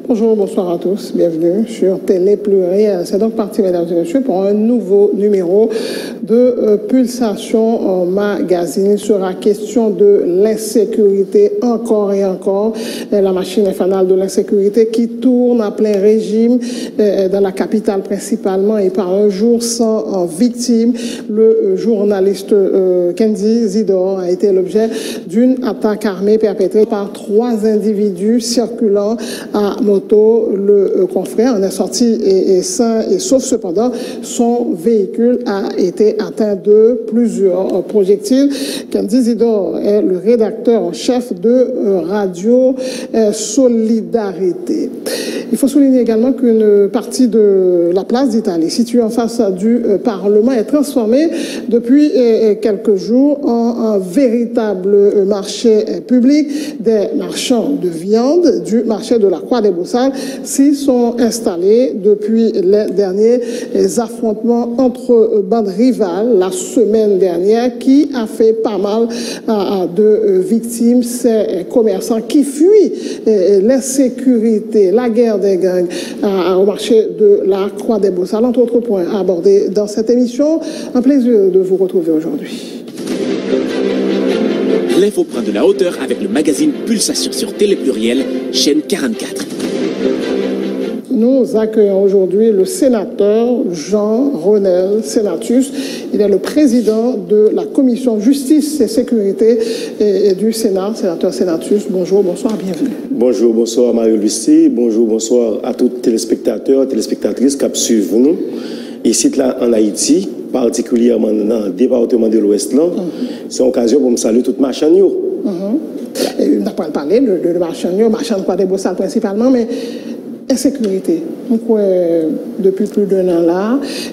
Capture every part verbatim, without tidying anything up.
Bonjour, bonsoir à tous, bienvenue sur Télé Pluriel. C'est donc parti, mesdames et messieurs, pour un nouveau numéro de euh, Pulsation euh, Magazine. Il sera question de l'insécurité encore et encore. Euh, la machine infernale de l'insécurité qui tourne à plein régime euh, dans la capitale principalement et pas un jour sans euh, victime. Le euh, journaliste euh, Kendy Zidor a été l'objet d'une attaque armée perpétrée par trois individus circulant à moto. Le euh, confrère en est sorti et, et sain et sauf. Cependant, son véhicule a été atteint de plusieurs euh, projectiles. Kendy Zidor est le rédacteur en chef de euh, Radio euh, Solidarité. Il faut souligner également qu'une partie de la place d'Italie, située en face du euh, Parlement, est transformée depuis euh, euh, quelques jours en un véritable euh, marché euh, public. Des marchands de viande du marché de la Croix des Bossalles s'y sont installés depuis les derniers euh, affrontements entre euh, bandes rivales la semaine dernière qui a fait pas mal euh, de euh, victimes. Ces euh, commerçants qui fuient euh, l'insécurité, la guerre des gangs euh, au marché de la Croix des Bossalles. Entre autres points abordés dans cette émission, un plaisir de vous retrouver aujourd'hui. L'info prend de la hauteur avec le magazine Pulsation sur Télé Pluriel, chaîne quarante-quatre. Nous accueillons aujourd'hui le sénateur Jean Renel Senatus. Il est le président de la commission justice et sécurité et, et du Sénat. Sénateur Senatus, bonjour, bonsoir, bienvenue. Bonjou, bonswa Mario Lucie, bonjou, bonswa a tout telespektatè, telespektatris k ap swiv nou isit la ann Ayiti, patikilyèman nan depatman de Lwès lan. Se yon okazyon pou m salye tout machann yo. E, n ap pral pale de, de, de machann yo, machann Kwadèboukal sa prensipalman, men ensekirite. M kwè depi plis de nan la,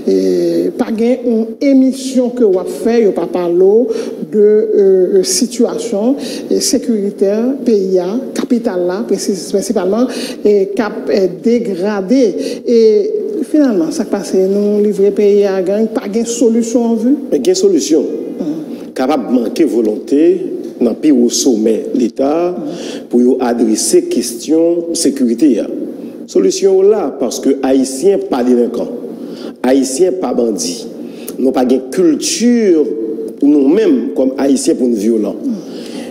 e, pa gen yon emisyon ke w ap fè, yo pa pale w de e, e, sitiyasyon e, sekiritè peyi a, kapital la presi- prensipalman, e, k ap e, degrade. E finalman, sa k pase, nou livre peyi a gang, pa gen solisyon an vi? Men gen solisyon. Kapab manke volonte nan pi wo somè Leta pou yo adrese kesyon sekirite a. Solisyon yo la, paske Ayisyen pa delenkan. Ayisyen pa bandi. Nou pa gen kilti nou menm kòm Ayisyen pou n vyolan.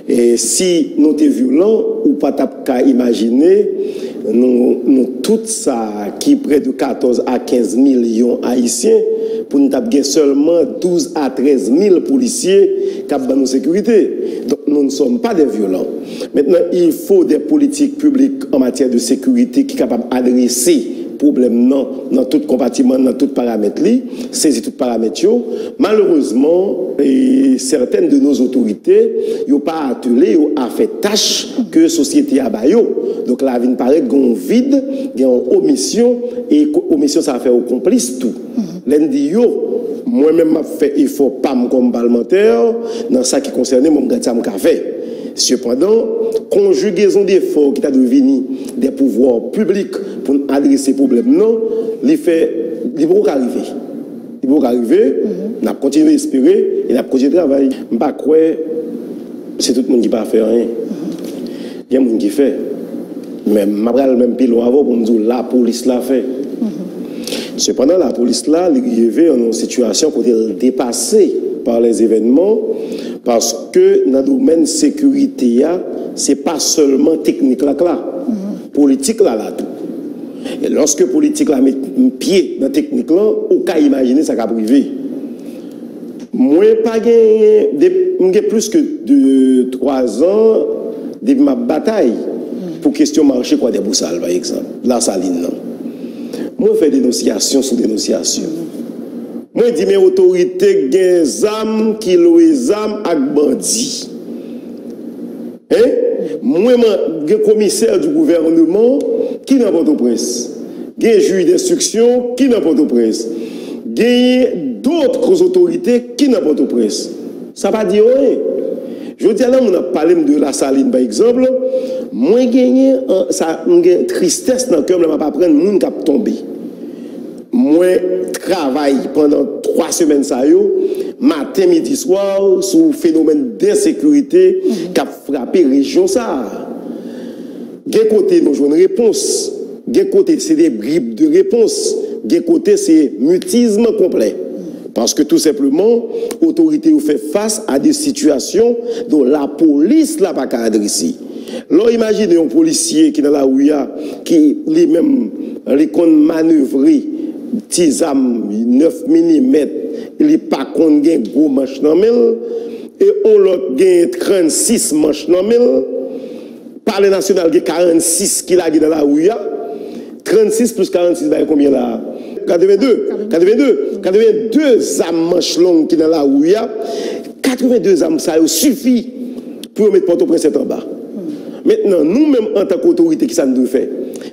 E si nou te vyolan, ou pa t ap ka imajine nou, nou tout sa ki prè de katòz a kenz milyon Ayisyen, pou n t ap gen sèlman douz a trèz mil polisye k ap ban nou sekirite. Donk, nous ne sommes pas des violents. Maintenant, il faut des politiques publiques en matière de sécurité ki kapab adrese pwoblèm nan nan tout konpatiman, nan tout paramèt li, sezi tout paramèt yo. Malerezman, e, sètèn de nos otorite, yo pa atele yo a fè tach ke sosyete a ba yo. Donk, la vin parèt gen yon vid, gen yon omisyon, e ko- omisyon sa fè yo konplis tou. Lè n di yo, mwen menm m ap fè efò pa m kòm palmantè nan sa ki konsène mwen, m gad sa m ka fè. Sepandan, konjigezon defò ki ta dwe vini dè pouvwa piblik pou n adrese pwoblèm nan, li fè, li poko ka rive. Li poko ka rive, n ap kontinye espere e n ap kontinye travay. M pa kwè se tout moun ki pa fè anyen. Gen moun ki fè. Men m ap pral menm pi lwen avè w pou m di w lapolis la fè. Sepandan, lapolis la, li rive nan yon sitiyasyon kote l depase pa lèzevènman, paske nan domèn sekirite a, se pa sèlman teknik la k la, politik la la tou. E lòske politik la met pye nan teknik lan, ou ka imajine sa k ap rive. Mwen pa genyen, de- m gen plis ke de twa zan depi m ap batay pou kesyon mache Kwadèboukal, pa egzanp, Lasalin nan. Mwen fè denonsyasyon sou denonsyasyon. Mwen di, men otorite k gen zam, ki lwe zam ak bandi. Hein? Mwen, man, gen komisè di gouvènman ki nan Pòtoprens. Gen jij denstriksyon ki nan Pòtoprens. Genyen dòt otorite ki nan Pòtoprens. Sa pa di yo anyen. Jodi a la, moun ap pale m de Lasalin, pa egzanp, mwen genyen, an, sa, m gen tristès nan kè m lè m ap aprann moun k ap tonbe. Mwen travay pandan twa semèn sa yo, maten, midi, swa, sou fenomèn densekirite k ap frape rejyon sa a. Gen kote nou jwenn repons, gen kote se de brib de repons, gen kote se mitism konplè. Paske tou senpleman, otorite yo fè fas a de sitiyasyon dont lapolis la pa ka adrese. Lè w imajine yon polisye ki nan lari a, ki li menm, li konn manevre ti zam nèf milimèt, li pa konn gen gwo manch nan men l, e yon lòt gen trannsis manch nan men l, Palè Nasyonal gen karannsis ki lage nan lari a. Trannsis plis karannsis bay konbyen la a? Katrevende. Katrevende. Katrevende zam manch long ki nan lari a. Katrevende zam sa yo sifi pou yo met Pòtoprens tèt anba. Mentnan, nou menm antanke otorite, kisa n dwe fè?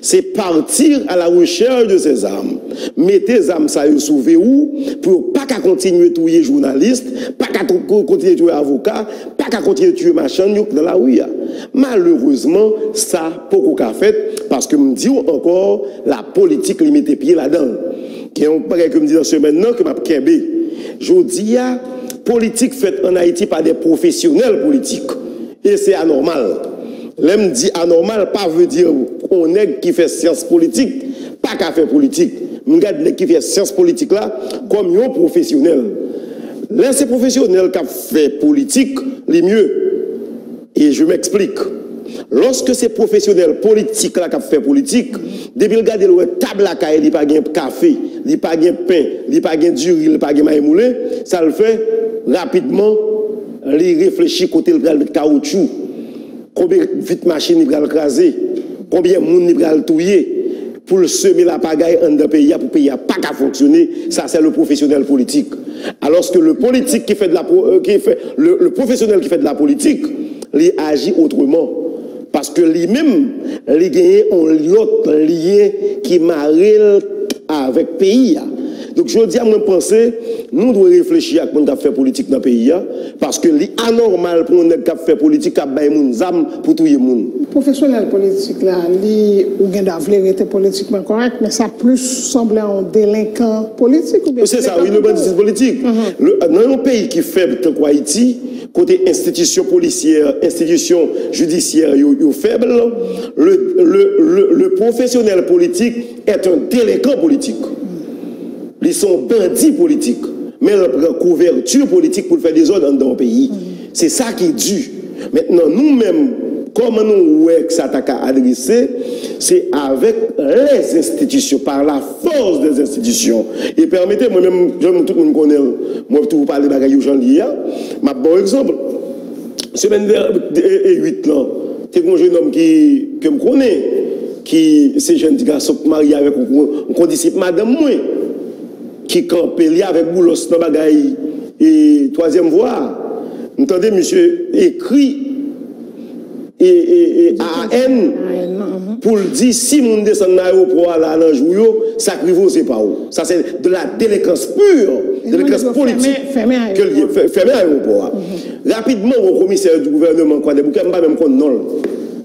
Se partir à la recherche de ces armes. Mete zam sa yo sou verou pou yo pa ka kontinye touye jounalis, pa ka tou- kontinye touye avoka, pa ka kontinye tiye machann yo nan lari a. Malerezman, sa poko ka fèt, paske m di w ankò, lapolitik li mete pye ladan l. Gen yon bagay ke m di nan semèn nan ke m ap kenbe. Jodi a, politik fèt ann Ayiti pa de pwofesyonèl politik. E se anòmal. Lè m di anòmal, pa vle di yon nèg ki fè syans politik pa ka fè politik. M gad nèg ki fè syans politik la kòm yon pwofesyonèl. Lè se pwofesyonèl k ap fè politik, li mye. E je m'explique. Lòske se pwofesyonèl politik la k ap fè politik, depi l gade l wè tab lakay li pa gen kafe, li pa gen pen, li pa gen diri, li pa gen mayi moulen, sa l fè? Rapidman, li reflechi kote l pral met kawotchou, konbyen vit machin li pral kraze, konbyen moun li pral touye, pou l seme lapagay anndan peyi a, pou peyi a pa ka fonksyone. Sa se le pwofesyonèl politik. Alòske le politik ki fè de la po- euh, ki fè le, le pwofesyonèl ki fè de la politik, li aji otreman. Paske li menm, li genyen yon lòt lyen ki mare l avèk peyi a. Donk, jodi a, mwen panse, nou dwe reflechi ak moun k ap fè politik nan peyi a, paske li anòmal pou yon nèg k ap fè politik k ap bay moun zam pou touye moun. Pwofesyonèl politik la, li, ou gen dwa vle rete politikman kòrèk, men sa plis sanble a yon delenkan politik oubyen... Se sa, wi, le banditis politik. Le- nan yon peyi ki fèb tankou Ayiti, kote enstitisyon polisyè, enstitisyon jidisyè yo, yo fèb, le, le, le, le pwofesyonèl politik est un délinquant politique. Li se yon bandi politik, men l pran kouvèti politik pou l fè dezòd anndan yon peyi. Se sa ki di. Mentnan, nou menm, kòman nou wè ke sa ta ka adrese? Se avèk lèzenstitisyon, par la force des institutions. E pèmete mwen menm, jan tout moun konnen l, mwen toujou pale bagay yo jan l ye a. M ap ba w egzanp. Semèn vè- e, e uit lan, te gen yon jenòm ki, ke m konnen, ki se jèn ti gason k marye avèk yon, yon kondisip madanm mwen, ki kanpe li avèk boulòs nan bagay, e, twazyèm vwa a. M tande misye ekri, e, e, e, A A N, pou l di si moun desann nan ayewopò a la nan jou yo, sa k rive w se pa w. Sa se de la délinquance pure, délinquance politique ke l ye. Fè- Fèmen ayewopò a. Rapidman, yon komisè di gouvènman Kwadèboukè, m pa menm konn non l.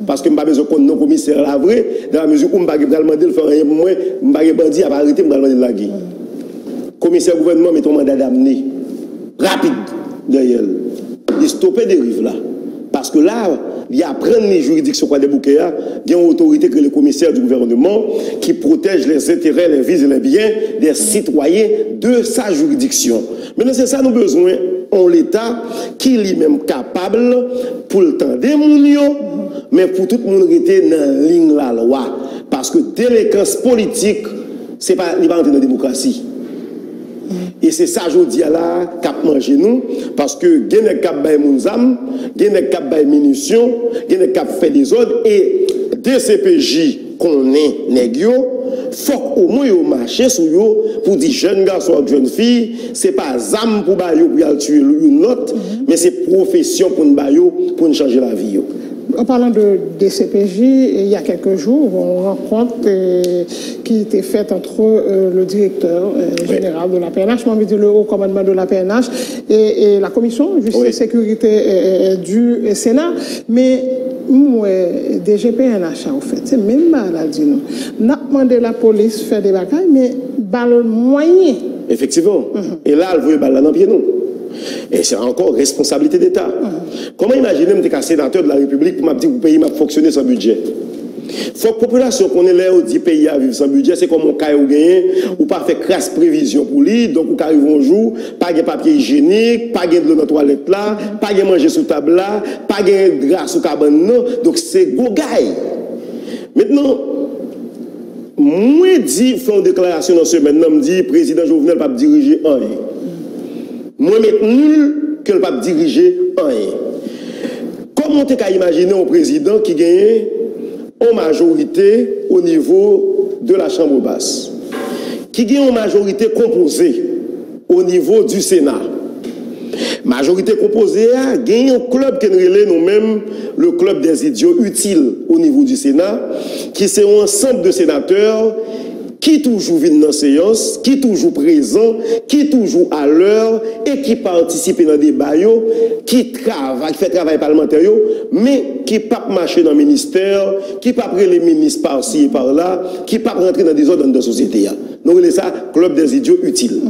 Paske m pa bezwen konn non komisè la vre, dans la mesure où m pa gen pral mande l fè anyen pou mwen, m pa gen bandi ap arete m pral mande l lage. Komisè gouvènman mete yon manda damne rapid dèyè l. Li stope deriv la. Paske la, li aprann li jiridiksyon Kwadèboukè a, gen yon otorite ki rele komisè di gouvènman ki protèj les intérêts, les vies et les biens des citoyens de sa juridiction. Mentnan, se sa nou bezwen, yon Leta ki li menm kapab pou l tande moun yo, men pou tout moun rete nan liy lalwa. Paske delenkan politik, se pa, li pa rantre nan demokrasi. E se sa jodi a la k ap manje nou, paske gen nèg k ap bay moun zam, gen nèg k ap bay minisyon, gen nèg k ap fè dezòd, e D C P J konnen nèg yo, fòk omwen yo mache sou yo pou di jèn gason ak jèn fi, se pa zam pou ba yo pou y al tiye youn lòt, men se pwofesyon pou n ba yo pou n chanje lavi yo. En parlant de D C P J, il y a quelques jours, une rencontre euh, qui était faite entre euh, le directeur euh, général de la P N H, mwen vle di le haut commandement de la P N H, et, et la commission justice et sécurité euh, euh, du Sénat. Men m wè D G P N H a, ofèt, se menm bagay la di nou. N ap mande lapolis fè de bagay, men ba l mwayen. Efektivman. E la, l voye bal la nan pye nou. E se ankò responsablite Deta. Kòman imajine m te ka senatè de la Repiblik pou m ap di pou peyi m ap fonksyone san bidjè? Fòk popilasyon konnen lè yo di peyi a viv san bidjè, se kòm yon kay ou genyen, ou pa fè kras previzyon pou li, donk ou ka rive yon jou, pa gen papye ijyenik, pa gen dlo nan twalèt la, pa gen manje sou tab la, pa gen dra sou kabann nan, donk se gwo gay. Mentnan, mwen di, fè yon deklarasyon nan semèn nan, m di prezidan Jovenel p ap dirije anyen. Mwen mentni l ke l p ap dirije anyen. Kòman w te ka imajine yon prezidan ki genyen yon majorite o nivo de la Chambre Basse, ki gen yon majorite konpoze o nivo du Sénat? Majorite konpoze a gen yon klèb ke n rele nou menm le club des idiots utiles o nivo du Sénat, ki se yon ansanm de senatè ki toujou vin nan seyans, ki toujou prezan, ki toujou alè e ki patisipe nan deba yo, ki travay, ki fè travay palmantè yo, men ki p ap mache nan ministè, ki p ap rele minis pasi e pala, ki p ap rantre nan dezòd anndan sosyete a. Nou rele sa club des idiots utiles.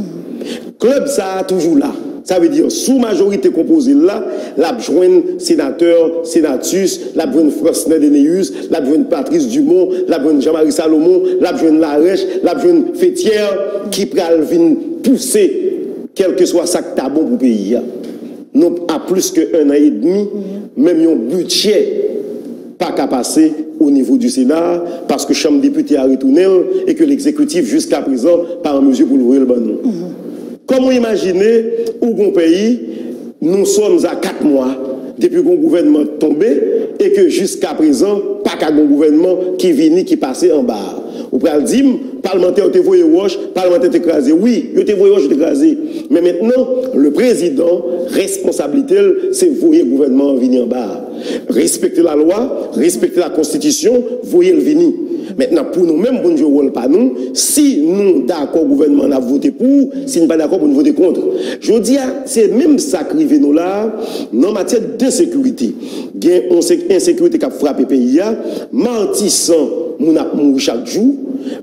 Klèb sa a toujou la. Sa vle di, sou majorite konpoze l la, l ap jwenn senatè, senatis, l ap jwenn Fransnè Denéus, l ap jwenn Patrice Dumont, l ap jwenn Jean Marie Salomon, l ap jwenn Larèche, l ap jwenn Fétière, ki pral vin pouse kèlkeswa sa k ta bon pou peyi a. Nou a plis ke en an edmi, menm yon bidjè pa ka pase o nivo di Sena, paske chanm depite a retounen l e ke legzekitif jiska prezan pa an mezi pou l voye l ban nou. Kòman w imajine ou gon peyi, nous sommes à quatre mois depi gon gouvènman tonbe e ke jiska prezan pa ka gon gouvènman ki vini, ki pase anba a? Ou pral di m, palmantè yo te voye wòch, palmantè te kraze. Wi, yo te voye wòch, yo te kraze. Men mentnan, le prezidan, responsablite l, se voye gouvènman an vini anba a. Respekte lalwa, respekte lakonstitisyon, voye l vini. Mentnan, pou nou menm, pou n jwe wòl pa nou, si nou dakò gouvènman an ap vote pou, si n pa dakò pou n vote kont. Jodi a, se menm sa k rive nou la a, nan matyè de sekirite. Gen yon se- ensekirite k ap frape peyi a, Matisan, moun ap mouri chak jou,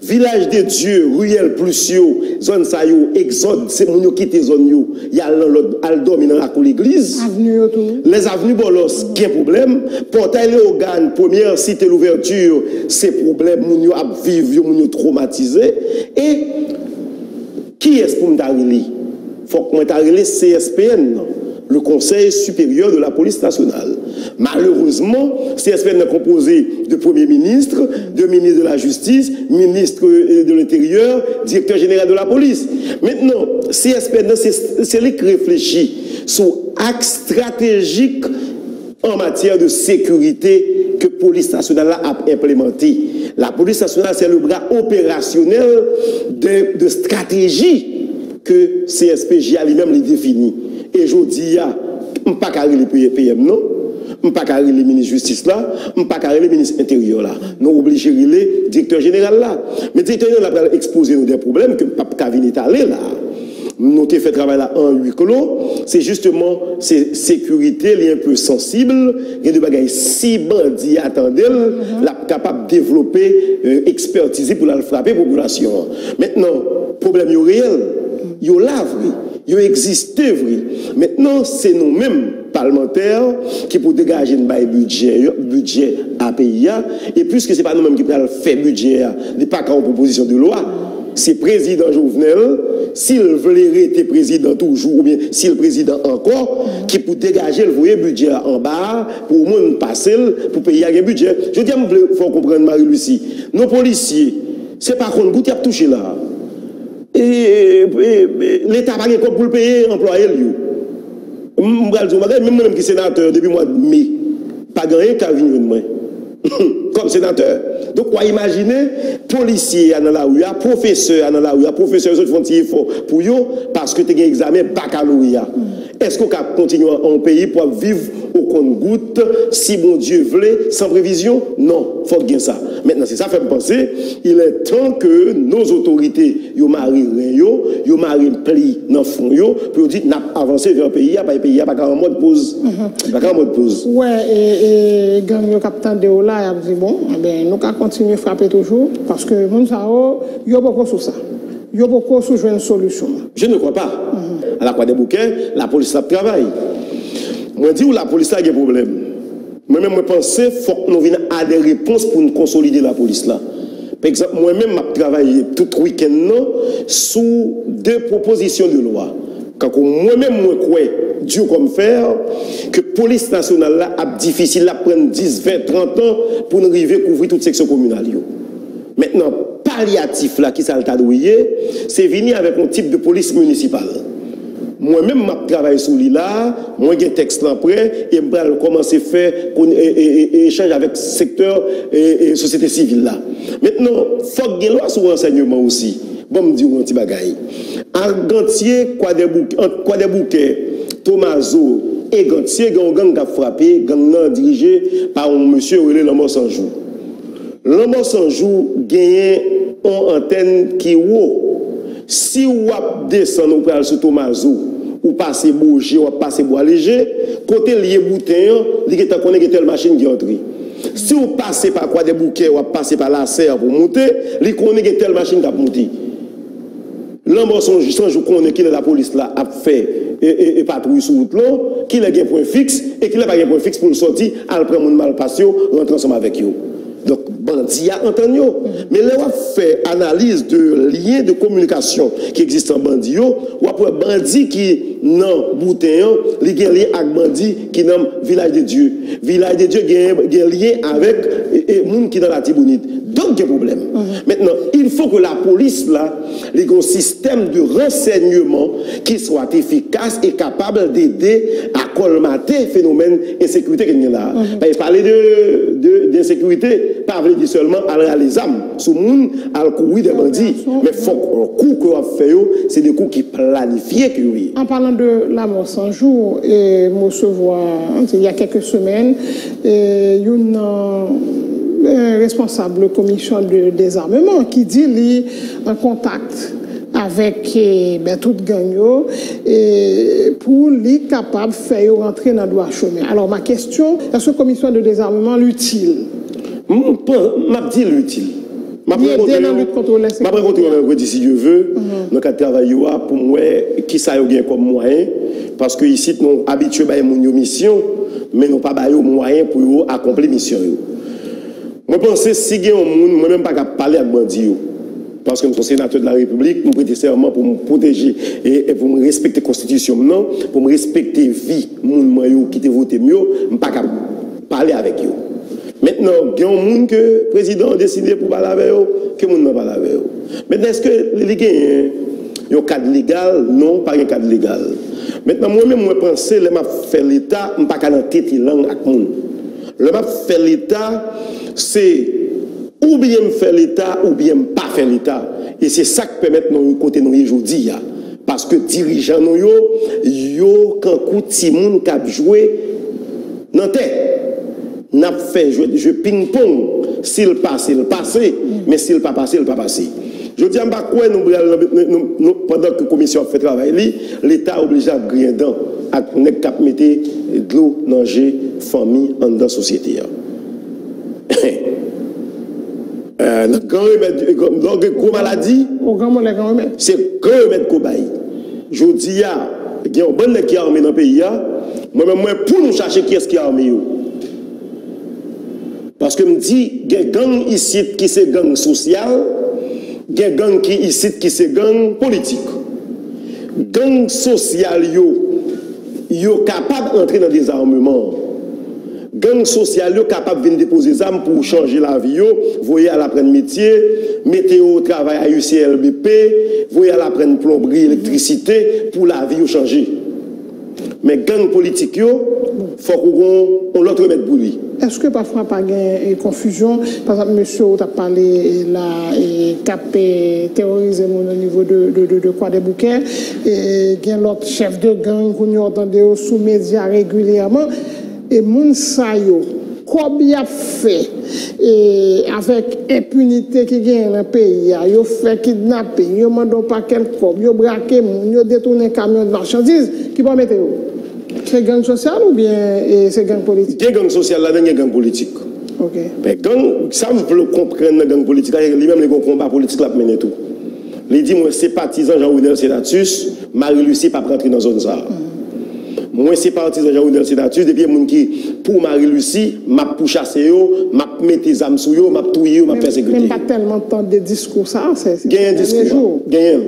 Vilaj de Dye, Riyèl Plis yo, zòn sa yo, egzòd, se moun yo kite zòn yo, y al nan lòt, al dòmi nan lakou legliz. Avni yo tou. Les avenues Boulos gen pwoblèm. Pòtay Leyogàn, Première Cité Louverture, se pwoblèm, moun yo ap viv, yo, moun yo twomatize. E kiyès pou m ta rele? Fòk mwen ta rele C S P N nan, le Conseil Supérieur de la Police Nationale. Malerezman, C S P N nan konpoze de premye minis, de minis de la jistis, minis de lenteryè, direktè jeneral de lapolis. Mentnan, C S P N nan, se, se li k reflechi sou aks estratejik an matyè de sekirite ke polis nasyonal la ap enplemante. Lapolis nasyonal, se le bra operasyonèl de, de strateji ke C S P J a li menm li defini. E jodi a, m pa ka rele P M non, m pa ka rele minis jistis la, m pa ka rele minis enteryè la. Nou oblije rele direktè jeneral la. Men direktè jeneral la pral ekspoze nou de pwoblèm ke m p ap ka vin etale la. Nou te fè travay la an wi klo. Se jisteman, se sekirite, li enpe sansib. Gen de bagay, si bandi a tande l, l ap kapab devlope, euh, ekspertiz li pou l al frape popilasyon an. Mentnan, pwoblèm yo reyèl. Yo la vre. Yo egziste vre. Mentnan, se nou menm, palmantè, ki pou degaje n bay bidjè, bidjè a peyi a. E piske se pa nou menm ki pral fè bidjè a, li pa ka yon pwopozisyon de lwa. Se prezidan Jovenel, si l vle rete prezidan toujou, oubyen si l prezidan ankò, ki pou degaje l voye bidjè a anba a, pou omwen n pase l, pou peyi a gen bidjè. Jodi a, m vle fè w konprann, Marie Lucie, non polisye, se pa kont gout y ap touche la. E, e, e, e, Leta pa gen kòb pou l peye anplwaye l yo. M, m pral di yon bagay, menm mwen menm ki senatè depi mwa me, pa gen anyen k ka vin jwenn mwen kòm senatè. Donk, w a imajine, polisye a nan lari a, pwofesè a nan lari a, pwofesè yo sot fè yon ti efò pou yo, paske te gen egzamen bakaloreya. Èske w ka kontinye an yon peyi pou w ap viv o kont gout, si Bondye vle, san previzyon? Non, fòk gen sa. Mentnan, se sa fè m panse, il est temps que nos autorités yo mare ren yo, yo mare pli nan fwon yo, pou yo di n ap avanse vè peyi a, paske peyi a pa ka an mòd poz. Li pa ka an mòd poz. Ou wè, e, e, gang yo k ap tande w la, y ap di, bon, enben, nou ka kontinye frape toujou, paske moun sa yo, yo poko sou sa. Yo poko sou jwenn solisyon an. Je ne crois pas. À la Croix des Bouquets, lapolis la ap travay. Mwen di w, lapolis la gen pwoblèm. Mwen menm, mwen panse fòk nou vin a de repons pou n konsolide lapolis la. Pa egzanp, mwen menm, m ap travay tout wikenn nan sou de pwopozisyon de lwa. Kankou mwen menm, mwen kwè, dur comme fer, ke polis nasyonal la ap difisil, l ap pran dis, ven, trant an pou n rive kouvri tout seksyon kominal yo. Mentnan, palyatif la, ki sa l ta dwe ye? Se vini avèk yon tip de polis minisipal. Mwen menm, m ap travay sou li la, mwen gen tèks lan prè, e m pral kòmanse fè kon- e- e- e- echanj avèk sektè e- e sosyete sivil la. Mentnan, fòk gen lwa sou ransèyman osi. Ban m di w yon ti bagay. Ant Gantye, Kwadèboukè, ant Kwadèboukè, Tomazo e Gantye, gen yon gang k ap frape, gang nan dirije pa yon mesye yo rele Lanmò San Jou. Lanmò San Jou genyen yon antèn ki wo. Si w ap desann, ou pral sou Tomazo, ou pase Boje, w ap pase Bwa Leje, kote l ye bouten an, li gentan konnen gen tèl machin ki antre. Si w pase pa Kwadèboukè, w ap pase pa Lasè pou w moute, li konnen gen tèl machin k ap moute. Lanmò San Jou konnen kilè lapolis la ap fè e, e, e patwouy sou wout lan, kilè gen pwen fiks, e kilè pa gen pwen fiks pou l sòti, al pran moun malpas yo, rantre ansanm avèk yo. Donk, bandi a antann yo. Men lè w ap fè analiz de lyen de kominikasyon ki egziste ant bandi yo, w ap wè bandi ki nan bouten an, li gen lyen ak bandi ki nan Vilaj de Dye. Vilaj de Dye gen, gen lyen avèk e, e, moun ki nan Latibonit. Donk, gen pwoblèm. Mentnan, il faut que lapolis la, li gen yon sistèm de ransèyman ki swa efikas e kapab ede a kòlmate fenomèn ensekirite ke n gen la a. Paske pale de, de, de ensekirite, pa vle di sèlman al rale zam sou moun, al kouri dè bandi. Men fòk kou ke w ap fè yo, se de kou ki planifye ke yo ye. An palan de Lanmò San Jou, e, m resevwa, il y a quelques semaines, e, youn nan, e, responsab komisyon de dezarmeman ki di li an kontak avèk, e, ben, tout gang yo, e, pou li kapab fè yo rantre nan dwa chemen. Alors, ma question, est-ce que commission de désarmement l'utile? M, m ap di l itil. M ap rankontre yo, m ap rankontre yo mèkredi, si Dye ve, nan kad travay yo a, pou m wè kisa yo gen kòm mwayen, paske isit nou abitye bay moun yo misyon, men nou pa ba yo mwayen pou yo akonpli misyon yo. Mwen panse si gen yon moun, mwen menm pa ka pale ak bandi yo. Paske m se yon senatè de la Repiblik, m prete sèman pou m pwoteje e, e pou m respekte konstitisyon m nan, pou m respekte vi moun mwen yo ki te vote m yo, m pa ka pale avèk yo. Mentnan, gen yon moun ke prezidan an deside pou pale avè yo, ke moun nan pale avè yo. Mentnan, èske li genyen yon kad legal? Non, pa gen kad legal. Mentnan, mwen menm, mwen panse lè m ap fè Leta, m pa ka nan tete lang ak moun. Lè m ap fè Leta, se oubyen m fè Leta, oubyen m pa fè Leta. E se sa k pèmèt nou kote nou ye jodi a. Paske dirijan nou yo, yo kankou timoun k ap jwe nan tè. N ap fè jwe, jwe ping pong. Si l pase, l pase. Men si l pa pase, l pa pase. Jodi a, m pa kwè nou pral, nou, nou, nou, pandan ke komisyon ap fè travay li, Leta oblije ap griyen dan ak nèg k ap mete dlo nan je fanmi anndan sosyete a. Eh, nan gran remèd, lè w gen gwo maladi, se gran remèd k ou bay. Jodi a, gen yon bann nèg ki ame nan peyi a. Mwen menm, mwen pou nou chache kiyès ki ame yo. Paske m di, gen gang isit ki se gang sosyal, gen gang ki isit ki se gang politik. Gang sosyal yo, yo kapab antre nan dezarmeman an. Gang sosyal yo kapab vin depoze zam pou chanje lavi yo, voye al aprann metye, mete yo travay a U C L B P, voye al aprann plonbri, elektrisite, pou lavi yo chanje. Men gang politik yo, fòk ou gon yon lòt remèd pou li. Èske pafwa pa gen, e, konfizyon? Pa egzanp, mesye ou t ap pale, e, la, e, k ap, e, teworize moun o nivo de, de, de, de Kwadèboukè, e, gen lòt chèf de gang kounye a w tande yo sou medya regilyèman. E moun sa yo, kòb y ap fè, e, avèk enpinite ki genyen nan peyi a, yo fè kidnaping, yo mande yon pakèt kòb, yo brake moun, yo detounen kamyon machandiz, ki bò mete yo? Se gang sosyal oubyen, e, se gang politik? Gen gang sosyal ladan, gen gang politik. Ok. Men gang, sa m vle w konprann nan gang politik la, se ke li menm li gon konba politik l ap mennen tou. Li di, mwen se patizan Jean Renel Senatus, Marie Lucie p ap rantre nan zòn sa a. Mwen se patizan Jean Renel Senatus, depi e moun ki pou Marie Lucie, m ap pouchase yo, m ap mete zam sou yo, m ap touye yo, m ap pèsekite yo. Men m pa tèlman tande diskou sa, se se Genyen diskou, genyen.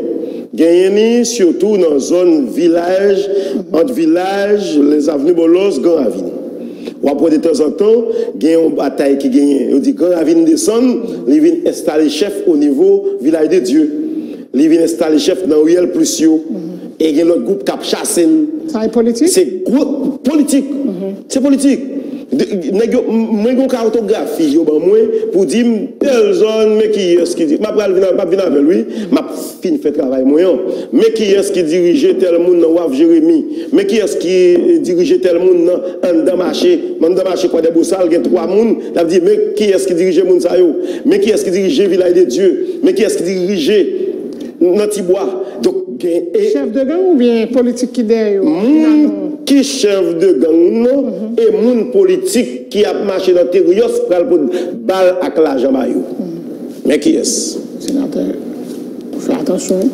Genyen li sitou nan zòn vilaj, ant vilaj, Les Avenues Bòlòs, Gran Ravin. W ap wè detanzantan, gen yon batay ki genyen. Yo di Gran Ravin desann, li vin enstale chèf o nivo Vilaj de Dye. Li vin enstale chèf nan riyèl plis yo. E gen lòt gwoup k ap chase l. Sa e politik? Se gwo politik. Se politik. Nèg yo, mwen gen yon kartografi yo ban mwen pou di m tèl zòn, men kiyès ki di. M ap pral vin, m ap vin avè l, wi. M ap fin fè travay mwen an. Men kiyès ki dirije tèl moun nan Waf Jeremi. Men kiyès ki dirije tèl moun nan anndan mache. Anndan mache Kwadèbosal, gen twa moun. L ap di, men kiyès ki dirije moun sa yo. Men kiyès ki dirije Vilaj de Dye. Men kiyès ki dirije nan Tibwa. Donk, gen. Chèf de gang oubyen politik ki dèyè yo? Moun ki chèf de gang nan e moun politik ki ap mache nan Terios pral pot bal ak lajan ba yo. Men kiyès? Senatè, fè atansyon.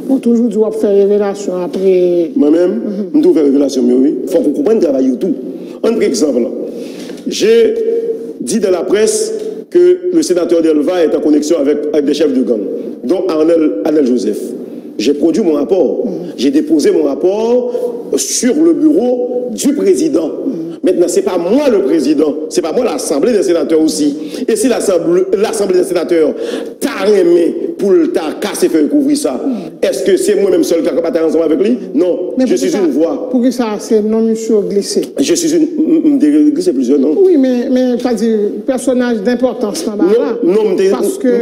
Ou toujou di w ap fè revelasyon apre. Mwen menm, m toujou fè revelasyon m yo, wi. Fòk ou konprann travay yo tou. Ann pran egzanp la. Je di dan laprès ke le senatè Delva est en connexion avec, avec des chefs de gang, dont Arnel, Arnel Joseph. J'ai produit mon rapport. J'ai déposé mon rapport sur le bureau du président. Maintenant, c'est pas moi le président, c'est pas moi l'Assemblée des sénateurs aussi. Et si l'Assemblée, l'Assemblée des sénateurs ta renmen pou l ta kase fèy kouvri sa, èske se mwen menm sèl ki ka batay ansanm avèk li? Non, je suis une voix. Poukisa se non misye yo glise? Je suis une, m, m te glise plizyè non. Wi, men, men sa di pèsonaj denpòtans nan bagay la. Non, non, m te. Paske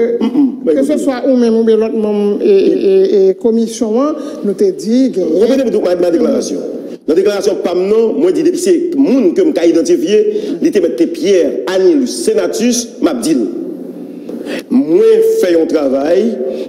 keseswa ou menm oubyen lòt manm e, e, e, e komisyon an, nou te di genyen. Repete pou ma, ma deklarasyon. Nan deklarasyon pa m nan, mwen di depi se moun ke m ka idantifye, li te mèt te Pierre Anilus Senatus, m ap di l. Mwen fè yon travay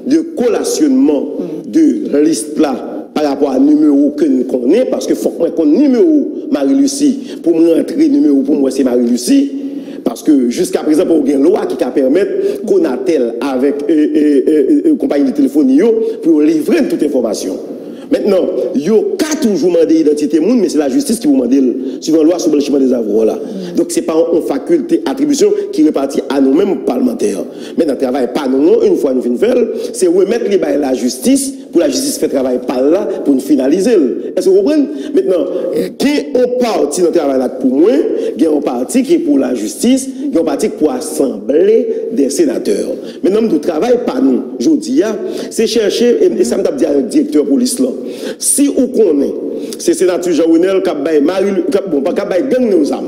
de kolasyonman de lis la pa rapò a nimewo ke n konnen, paske fòk mwen konn nimewo Marie Lucie pou m rantre nimewo pou m wè se Marie Lucie. Paske jiska prezan poko gen lwa ki ka pèmèt Conatel avèk, e, e, e, e, konpayi de telefoni yo pou yo livre n tout enfòmasyon. Mentnan, yo ka toujou mande idantite moun, men se lajistis ki pou mande l, suivan lwa sou blanchiman dezavwa la. Donk, se pa yon, yon fakilte, atribisyon ki repati a nou menm palmantè. Mentnan, travay pa nou an, yon fwa nou fin fè l, se remèt li bay lajistis, pou lajistis fè travay pa l la, pou n finalize l. Èske w konprann? Mentnan, gen yon pati nan travay la k pou mwen, gen yon pati ki pou lajistis, gen yon pati k pou Asanble dè Senatè. Mentnan, m di w, travay pa nou, jodi a, se chèche, e, e sa m t ap di avèk direktè polis lan. Si ou konnen, se Senatus Jean Renel k ap bay Mari, k ap, bon, k ap bay gang yo zam.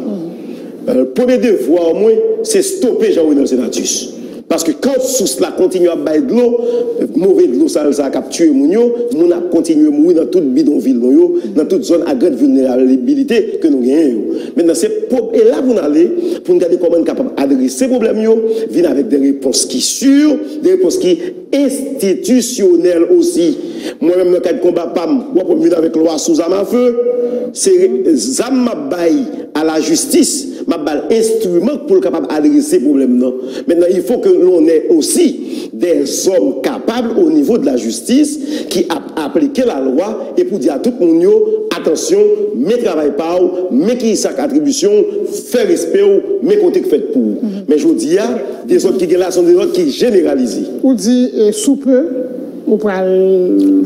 Euh, premye devwa mwen, se stope Jean Renel Senatus. Paske kan sous la kontinye ap bay dlo, move dlo sal sa k ap tiye moun yo, moun ap kontinye mouri nan tout bidonvil nou yo, nan tout zòn a grande vulnérabilité ke nou genyen yo. Mentnan, se pwob-, e la pou n ale, pou n gade kòman n kapab adrese pwoblèm yo, vin avèk de repons ki si, de repons ki enstitisyonèl osi. Mwen menm, nan kad konba pa m, w ap wè m vin avèk lwa sou zam afe. Se re-, zam m ap bay a lajistis, m ap ba l enstriman pou l kapab adrese pwoblèm nan. Mentnan, il faut que l'on ait aussi des hommes capables au niveau de la justice ki ap aplike lalwa e pou di a tout moun yo, atansyon, men travay pa w, men kisa k atribisyon w, fè respè w, men kote k fèt pou ou. Men jodi a, dezòd ki gen la, se yon dezòd ki jeneralize. Ou di, e, sou pe, ou pral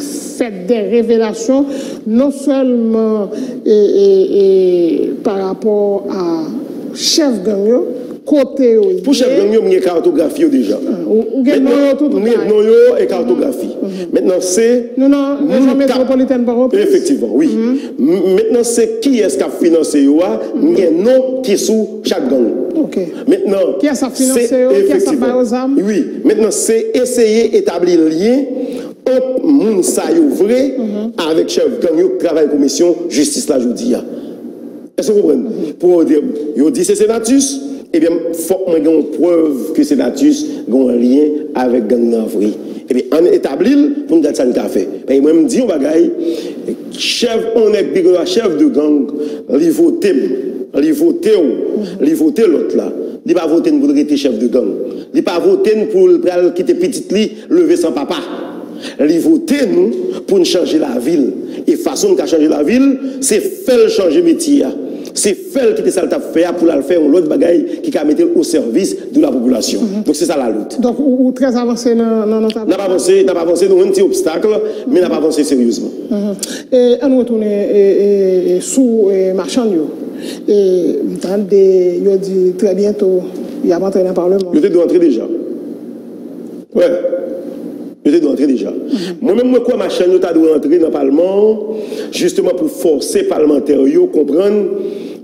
fè de revelasyon, non sèlman, e, e, e, pa rapò a chèf gang yo, kote yo ye. Pou chèf gang yo, m gen kartografi yo deja. Ou, ou gen non yo tou, tout bagay. M gen non yo e kartografi. Mentnan, se. Nou nan rejyon metwopolitèn Pòtoprens? Efektivman, wi. M-, mentnan, se kiyès k ap finanse yo a, m gen non ki sou chak gang. Ok. Mentnan, kiyès ap finanse yo, kiyès ap ba yo zam? Wi, mentnan, se eseye etabli lyen ant moun sa yo vre avèk chèf gang yo k travay komisyon jistis la jodi a. Èske w konprann? Pou yo di, yo di se Senatus, ebyen, fòk mwen gen yon prèv ke Senatus gen yon lyen avèk gang nan vre. Ebyen, ann etabli l pou n gad sa n ka fè. Paske mwen, m di yon bagay, chèf, yon nèg ki gen chèf de gang, li vote m, li vote w, li vote lòt la. Li pa vote n pou l rete chèf de gang. Li pa vote n pou l pral kite pitit li leve san papa. Li vote nou pou n chanje lavi l. E fason n ka chanje lavi l, se fè l chanje metye a. Se fè l kite sa l t ap fè a pou l al fè yon lòt bagay ki ka mete l o sèvis de la popilasyon. Donk, se sa la lit. Donk, ou, ou trè avanse nan, nan, nan travay? N ap avanse, n ap avanse, nou jwenn ti obstak, men n ap avanse seryezman. E ann retounen e, e, e, sou e, machann yo. E m tande yo di trè byento y ap antre nan palman. Yo te dwe antre deja. Wè. Yo te dwe antre deja. Mwen menm, mwen kwè machann yo ta dwe antre nan palman an, jisteman pou fòse palmantè yo konprann,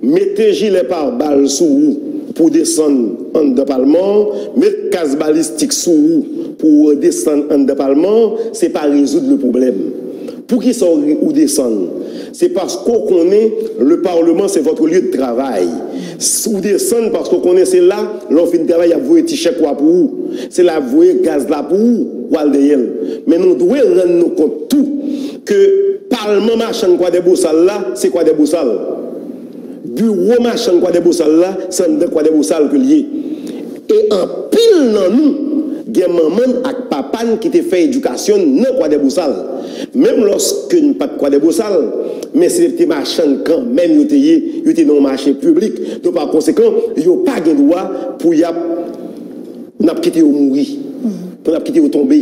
mete jilè pabal sou ou pou w desann anndan palman an, met kas balistik sou ou pou w desann anndan palman an, se pa rezoud le pwoblèm. Poukisa w, ou desann? Se paske w konnen le parlement c'est votre lieu de travail. Si w desann paske w konnen se la, lè w fin travay, y ap voye ti chèk ou a pou ou. Se la y ap voye gaz la pou ou, w al dèyè l. Men nou dwe rann nou kont tou ke palman machann Kwadèbosal la, se Kwadèbosal. Biwo machann Kwadèbosal la, se anndan Kwadèbosal ke l ye. E anpil nan nou gen manman n ak papa n ki te fè edikasyon n nan Kwadèbosal. Menm lòske n pa t Kwadèbosal, men se te machann kanmenm yo te ye, yo te nan yon mache piblik. Donk, pa konsekan, yo pa gen dwa pou y ap, pou n ap kite yo mouri, pou n ap kite yo tonbe,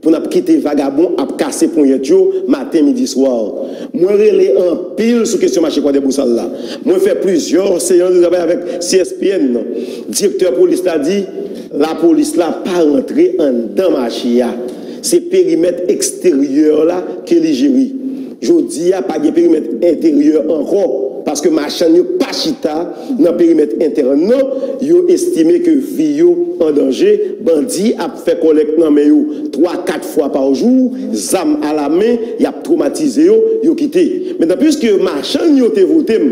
pou n ap kite vagabon ap kase ponyèt yo maten, midi, swa. Mwen rele anpil sou kesyon mache Kwadèbosal la. Mwen fè plizyè seyans de travay avèk C S P N nan. Direktè polis la di, lapolis la pa rantre anndan mache a. Se perimèt eksteryè la ke li jere. Jodi a, pa gen perimèt enteryè ankò, paske machann yo pa chita nan perimèt entèn nan. Yo estime ke vi yo an danje. Bandi ap fè kòlèk nan men yo twa, kat fwa pa jou, zam alamen, y ap twomatize yo, yo kite. Mentnan, piske machann yo te vote m,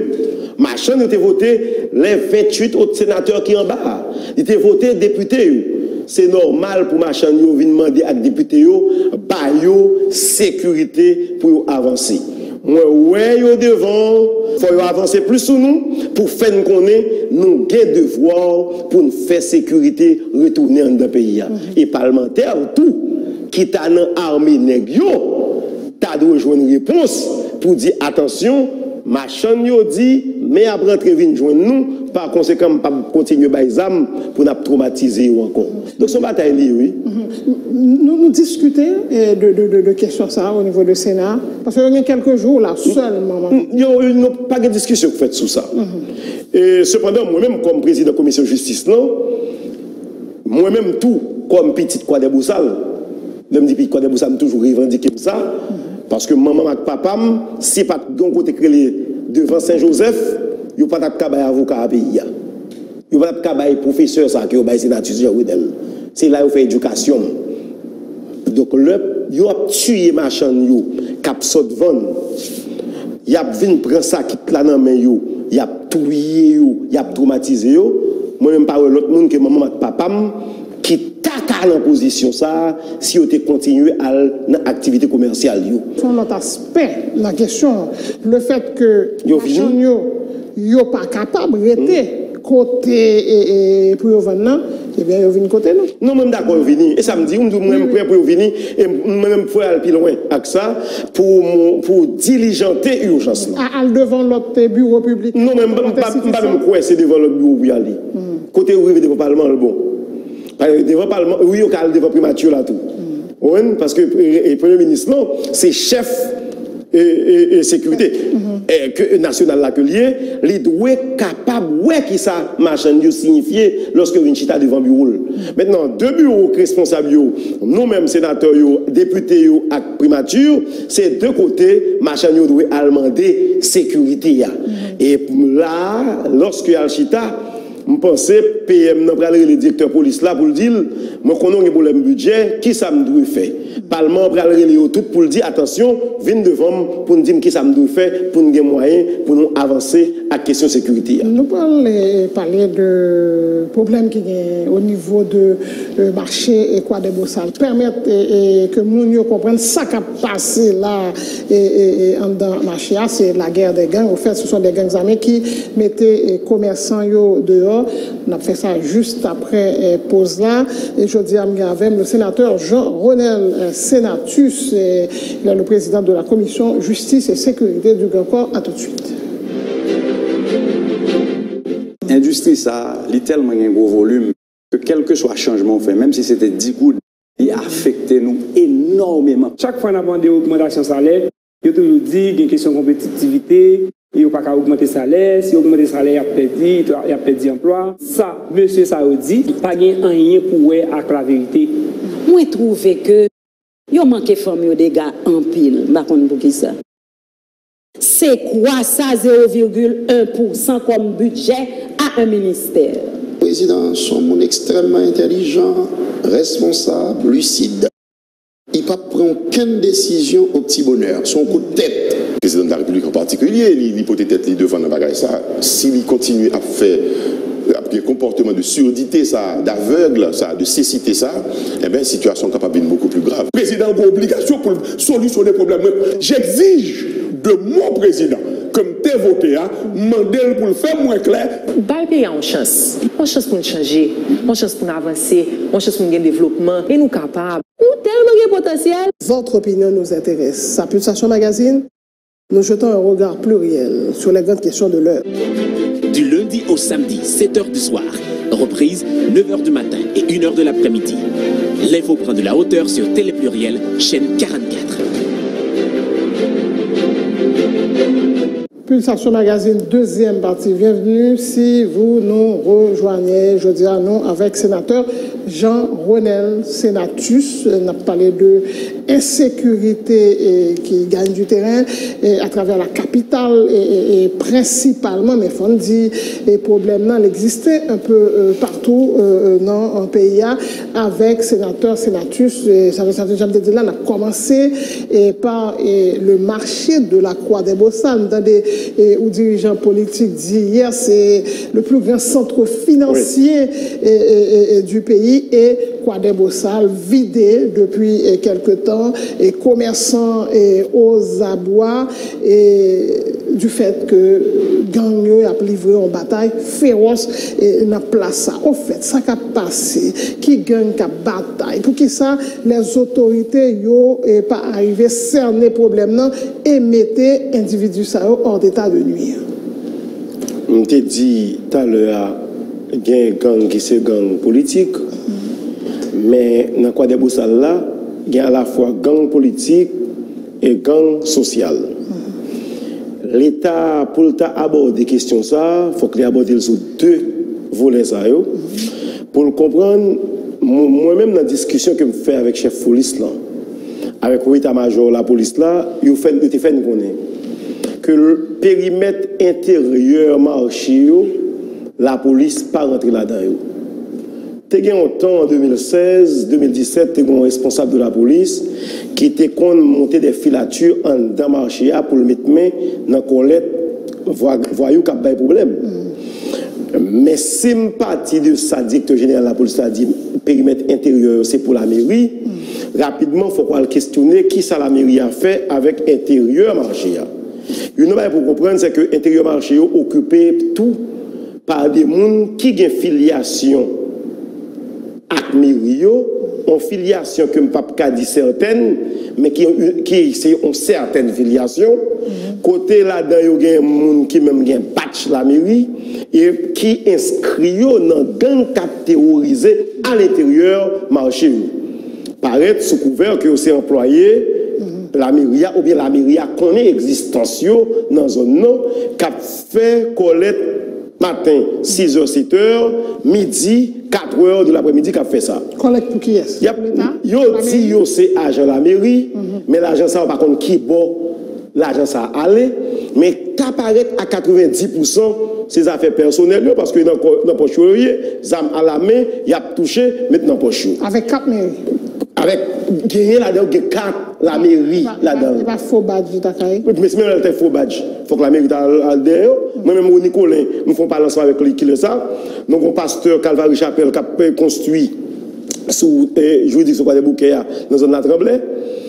machann yo te vote lè venntuit ot senatè ki anba a, li te vote depite yo. Se nòmal pou machann yo vin mande ak depite yo ba yo sekirite pou yo avanse. Mwen wè yo devan, fò yo avanse plis sou nou pou fè n konnen nou gen devwa pou n fè sekirite retounen anndan peyi a. E palmantè tou ki ta nan ame nèg yo ta dwe jwenn repons pou di, atansyon, machann yo di men ap rantre vin jwenn nou, pa konsekan m p ap kontinye bay zam pou n ap twomatize yo ankò. Donk se yon batay li ye, wi. Nou, nou diskite eh, de, de, de, de kesyon sa o nivo de Sena, paske yo gen kèlke jou la sèlman. Yo, nou pa gen diskisyon k fèt sou sa. E, sepandan, mwen menm, kòm prezidan komisyon jistis lan, mwen menm tou, kòm pitit Kwadèbosal, lè m di pitit Kwadèbosal, m toujou revandike m sa, paske manman m ak papa m, si pa t gen yon kote k rele devan Sen Jozèf, yo pa t ap ka bay avoka a peyi a. Yo pa t ap ka bay pwofesè sa ke yo bay se Natius Jean Renel. Se la yo fè edikasyon m. Donk, lè yo ap tiye machann yo k ap sot vann, y ap vin pran sakit la nan men yo, y ap touye yo, y ap twomatize yo. Mwen menm pa wè lòt moun ke manman m ak papa m ki ta ka nan pozisyon sa a si yo te kontinye al nan aktivite komèsyal yo. Se yon lòt aspè nan kesyon an. Lefèt ke machann yo yo pa kapab rete kote e, e, pou yo vann nan, ebyen yo vin kote nou. Non, mwen m dakò yo vini. E sa m di, m di w mwen m prè pou yo vini, e mwen menm m prè al pi lwen ak sa pou, pou dilijante ijans lan. Al devan lòt biwo piblik. Non, men m pa menm kwè se devan lòt biwo pou y ale. Kote yo rive devan palman an, l bon. Devan palman, wi, yo ka al devan primati la tou. Ou konprann? Paske premye minis lan, se chèf e, e, e sekirite e, ke, nasyonal la ke l ye, li dwe kapab wè kisa machann yo siyifye lòske yo vin chita devan biwo l. Mentnan, de biwo k responsab yo, nou menm senatè yo, depite yo ak primati, se de kote machann yo dwe al mande sekirite a. E la, lòske y al chita, M panse P M nan pral rele direktè polis la pou l di l, mwen konnen w gen pwoblèm bidjè, kisa m dwe fè? Palman an pral rele yo tout pou l di, atansyon, vin devan m pou n di m kisa m dwe fè pou n gen mwayen pou nou avanse ak kesyon sekirite a. Nou pral pale de pwoblèm ki gen o nivo de mache Kwadèbosal. Pèmèt ke moun yo konprann sa k ap pase la anndan mache a, se lagè de gang. Ofèt, se son de gang zame ki mete komèsan yo deyò. N ap fè sa jis apre eh, poz la. E jodi a, m gen avè m le sénateur Jean Ronel eh, Senatus, eh, il est le président de la commission justice et sécurité du Grand Corps. À tout de suite. Endistri sa a, li tèlman gen gwo volim ke kèlkeswa chanjman w fè, menm si se te di goud, li afekte nou enòmeman. Chak fwa n ap mande ogmantasyon salè, yo toujou di gen kesyon konpetitivite, yo pa ka ogmante salè, si yo ogmante salè, y ap pèdi, y ap pèdi anplwa. Sa mesye sa yo di, pa gen anyen pou wè ak laverite. Mwen twouve ke yo manke fanm yo dega anpil, m pa konn poukisa. Se kwa sa zewo virgil en pousan kòm bidjè a en ministè? Prezidan an se yon moun ekstrèmman entèlijan, responsab, lisid. Li p ap pran okenn desizyon o pti bonè. Se yon kout tèt. Prezidan de la Repiblik an patikilye, li, li pote tèt li devan nan bagay sa. Si li kontinye ap fè, ap gen konpòteman de surdite sa, d'aveugle sa, de cécité sa, enben, sitiyasyon an kapab vin bokou pli grav. Prezidan an gen obligasyon pou l solisyone pwoblèm mwen. J'exige de mon président ke m te vote a, m mande l pou l fè m wè klè. Bay peyi a yon chans. Yon chans pou n chanje. Yon chans pou n avanse. Yon chans pou n gen devlopman. E nou kapab. Nou tèlman gen potansyèl. Votre opinion nous intéresse. Sa Pulsasyon Magazine, nous jetons un regard pluriel sur les grandes questions de l'heure. Du lundi au samedi, sept heures du soir. Reprise, neuf heures du matin et une heure de l'après-midi. L'info prend de la hauteur sur Télé Pluriel, chaîne quarante-quatre. Pulsasyon Magazine, deuxième partie. Bienvenue si vous nous rejoignez. Jodi a nou avèk senatè Jean Ronel Senatus. N ap pale de ensekirite eh, ki gagne du terrain eh, à travers la capitale eh, eh, eh, principalement, men fò n di eh, pwoblèm nan l egziste un peu eh, partout eh, eh, nan eh, peyi a avèk senatè Senatus. Eh, senatè Senatus, jan m te di la, n ap kòmanse eh, pa eh, le marché de la Croix des Bosales. M tande eh, ou dirijan politik di yè, se le plus grand centre financier eh, eh, eh, eh, du pays et Croix des Bosales vide depuis eh, quelque temps et commerçants eh, aux abois eh, du fait que gang yo y ap livre yon batay féroce eh, nan plas sa. Ofèt, sa k ap pase, ki gang k ap batay, poukisa les autorités yo eh, pa arive sène pwoblèm nan e mete endividi sa yo hors d'état de nuire? M te di talè a, gen gang ki se gang politik, men nan Croix des Bosales la, gen alafwa gang politik e gang sosyal. Leta, pou l ta abòde kesyon sa a, fòk li abòde l sou de volè sa yo. Pou l konprann, mwen menm nan diskisyon ke m fè avèk chèf polis lan, avèk wo eta majò lapolis la, yo fè, yo te fè n konnen ke perimèt enteryè mache yo, lapolis pa rantre ladan yo. Te gen yon tan an de mil sèz, de mil disèt, te gen yon responsab de lapolis ki te konn monte de filati anndan mache a pou l met men nan kòlèt vwa- vwayou k ap bay pwoblèm. Men si m pati de sa direktè jeneral lapolis la di, perimèt enteryè yo se pou lameri, rapidman fòk w al kesyone kisa lameri a fè avèk enteryè mache a. Youn nan bagay pou w konprann, se ke enteryè mache yo okipe tou pa de moun ki gen filyasyon ak meri yo, yon filyasyon ke m p ap ka di sètèn, men ki, ki se yon sètèn filyasyon, kote ladan yo gen moun ki menm gen batch lameri, e ki enskri yo nan gang k ap teworize alenteryè mache yo. Parèt sou kouvè ke yo se anplwaye lameri a, oubyen lameri a konnen egzistans yo nan zòn nan, k ap fè kòlèt maten, sizè, setè, midi, katrè de laprèmidi k ap fè sa. Kòlèt pou kiyès? Y ap, yo di yo se ajan lameri, men lajan sa yo pa konn ki bò lajan sa a ale, men ka parèt a katrevenndis pousan se zafè pèsonèl yo, paske nan kò- nan pòch yo yo ye, zam alamen, y ap touche, met nan pòch yo. Avèk kat meri. Avèk, genyen ladan yo gen kat lameri ladan yo. E pa fo badj yo ta ka ye? Men se menm lè l te fo badj. Fòk lameri ta al, al dèyè yo. Mwen menm, Rony Colin, m fè yon pale ansanm avèk li kilè sa. Donk, yon pastè Kalvari Chapèl k ap, eh, konstwi sou eh, jiridiksyon Kwadèboukè a, nan zòn Latranblè.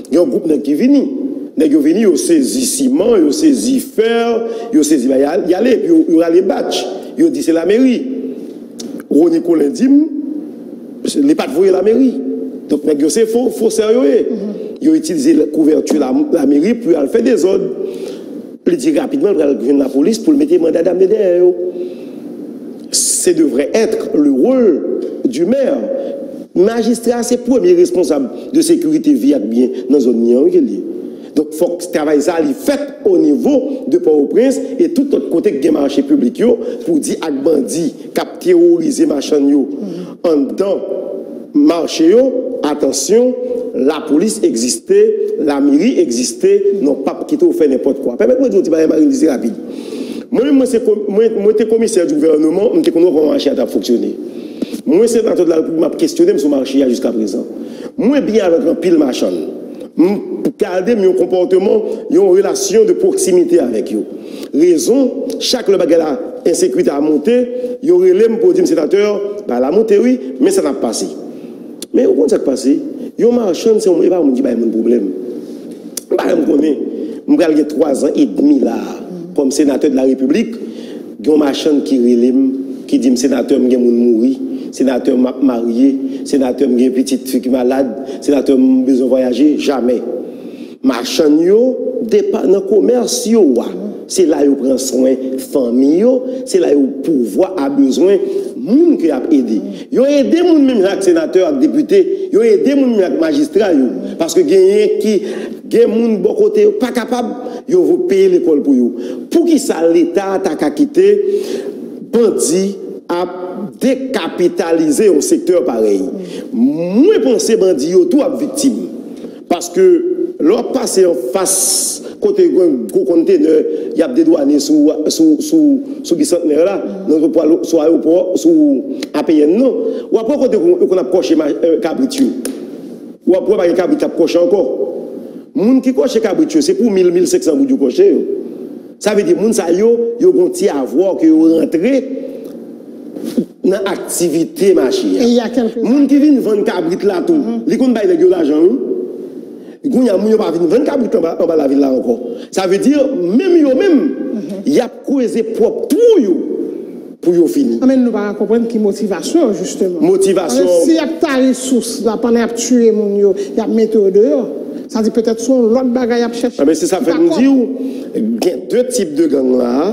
Gen yon gwoup nèg ki vini. Nèg yo vini, yo sezi siman, yo sezi fè, yo sezi bagay, y ale, epi yo, yo rale batch. Yo di se lameri. Rony Colin di m, li pa t voye lameri. Donk, nèg yo se fo, fosè yo ye. Yo itilize kouvèti lameri pou y al fè dezòd. Li di rapidman l pral jwenn lapolis pou l mete manda damne dèyè yo. Ce devrait être le rôle du maire. Majistra se premye responsab de sekirite vi ak byen nan zòn li an, wi, ke l ye. Donk, fòk travay sa a li fèt o nivo de Pòtoprens e tout lòt kote k gen mache piblik yo pou di ak bandi k ap teworize machann yo anndan mache yo, atansyon, lapolis egziste, lameri egziste, nou p ap kite w fè nenpòt kwa. Pèmèt mwen di w ti bagay, Marie Lise, rapid. Mwen menm, mwen, se, mwen, mwen te komisè di gouvènman, m te konn wè kòman mache a t ap fonksyone. Mwen, senatè de la Repiblik, m ap kesyone m sou mache a jiska prezan. Mwen byen avèk anpil machann. M gade m yon konpòteman, yon relasyon de pwoksimite avèk yo. Rezon, chak lè bagay la, ensekirite a monte, yo rele m pou yo di m, "Senatè, bagay la monte wi, men sa n ap pase." Men ou konn sa k pase? Yon machann se yon, e pa moun ki bay moun pwoblèm. M pa janm konnen. M pral gen twa zan edmi la a kòm senatè de la Repiblik. Gen yon machann ki rele m, ki di m, "Senatè, m gen moun mouri. Senatè, m ap marye. Senatè, m gen pitit fi ki malad. Senatè, m bezwen vwayaje." Jamè. Machann yo depa nan komès yo a. Se la yo pran swen fanmi yo, se la yo pouvwa a bezwen moun ke y ap ede. Yo ede moun menm jan ak senatè ak depite, yo ede moun menm jan ak majistra yo. Paske genyen ki gen moun bò kote yo pa kapab, yo vo peye lekòl pou yo. Poukisa Leta ta ka kite bandi ap dekapitalize yon sektè parèy? Mwen panse bandi yo tou ap viktim. Paske lè w ap pase anfas kote gen gwo kontenè y ap dedwane sou, sou, sou, sou Bisantnè la, nan, sou ayewopò, sou A P N nan, w ap wè kote yo konn ap kòche ma-, eh, kabrit yo. W ap wè pa gen kabrit k ap kòche ankò. Moun ki kòche kabrit yo, se pou mil, mil senk san goud yo kòche yo. Sa vle di, moun sa yo, yo gon ti avwa ke yo rantre nan aktivite mache a. Moun ki vin vann kabrit la tou, li konn bay nèg yo lajan, wi. Kounye a, moun yo pa vin vann kabrit anba, anba lavil la ankò. Sa vle di, menm yo menm, y ap kreze pwòp twou yo pou yo fini. Anben, nou pa ka konprann ki motivasyon yo, jisteman. Motivasyon. Paske si y ap tari sous la pandan y ap tiye moun yo, y ap mete yo deyò. Sa di petèt se yon lòt bagay y ap chèche. Anben, se sa fè m di w, gen de tip de gang la a.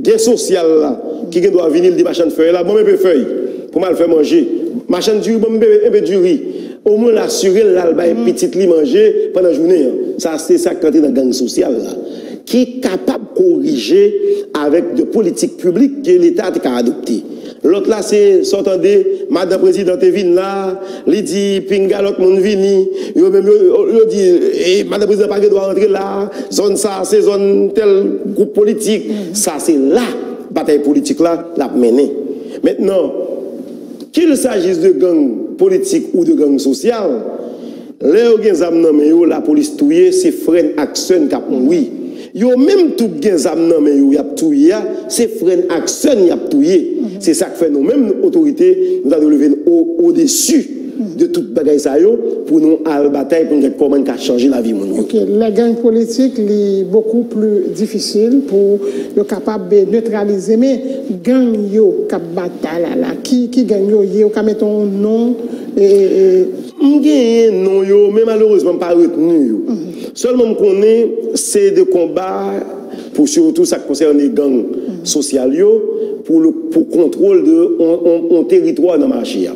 Gen sosyal la, ki gen dwa vini, l di machann fèy la, "Ban m enpe fèy pou m al fè manje." Machann diri, "Ban m enpe, enpe diri." Omwen l asire l, l al bay pitit li manje pandan jounen an. Sa, se sa k rantre nan gang sosyal la, ki kapab korije avèk de politik piblik ke Leta te ka adopte. Lòt la, se sa w tande, madan prezidan te vin la, li di, "Pinga lòt moun vini." Yo menm, yo, yo, yo di, "E, madan prezidan pa gen dwa rantre la. Zòn sa, se zòn tèl gwoup politik." Sa, se la batay politik la, l ap mennen. Mentnan, qu'il s'agisse de gang politik ou de gang sosyal, lè yo gen zam nan men yo, lapolis touye, se frè n ak sè n k ap mouri. Yo menm tou k gen zam nan men yo, y ap touye a, se frè n ak sè n y ap touye. Se sa k fè nou menm, otorite, nou ta dwe leve n o, odesi de tout bagay sa yo pou nou al batay, pou nou gad kòman n ka chanje lavi moun yo. Ok, les gangs politiques, li beaucoup plus difficile pou yo kapab netralize. Men gang yo k ap batay la, la, ki, ki gang yo ye, ou ka mete yon non, e, e, M genyen non yo, men malerezman, m pa retni yo. Sèlman m konnen se de konba pou sitou sa k konsène gang sosyal yo, pou, pou kontwòl de on, on, on teritwa nan mache a.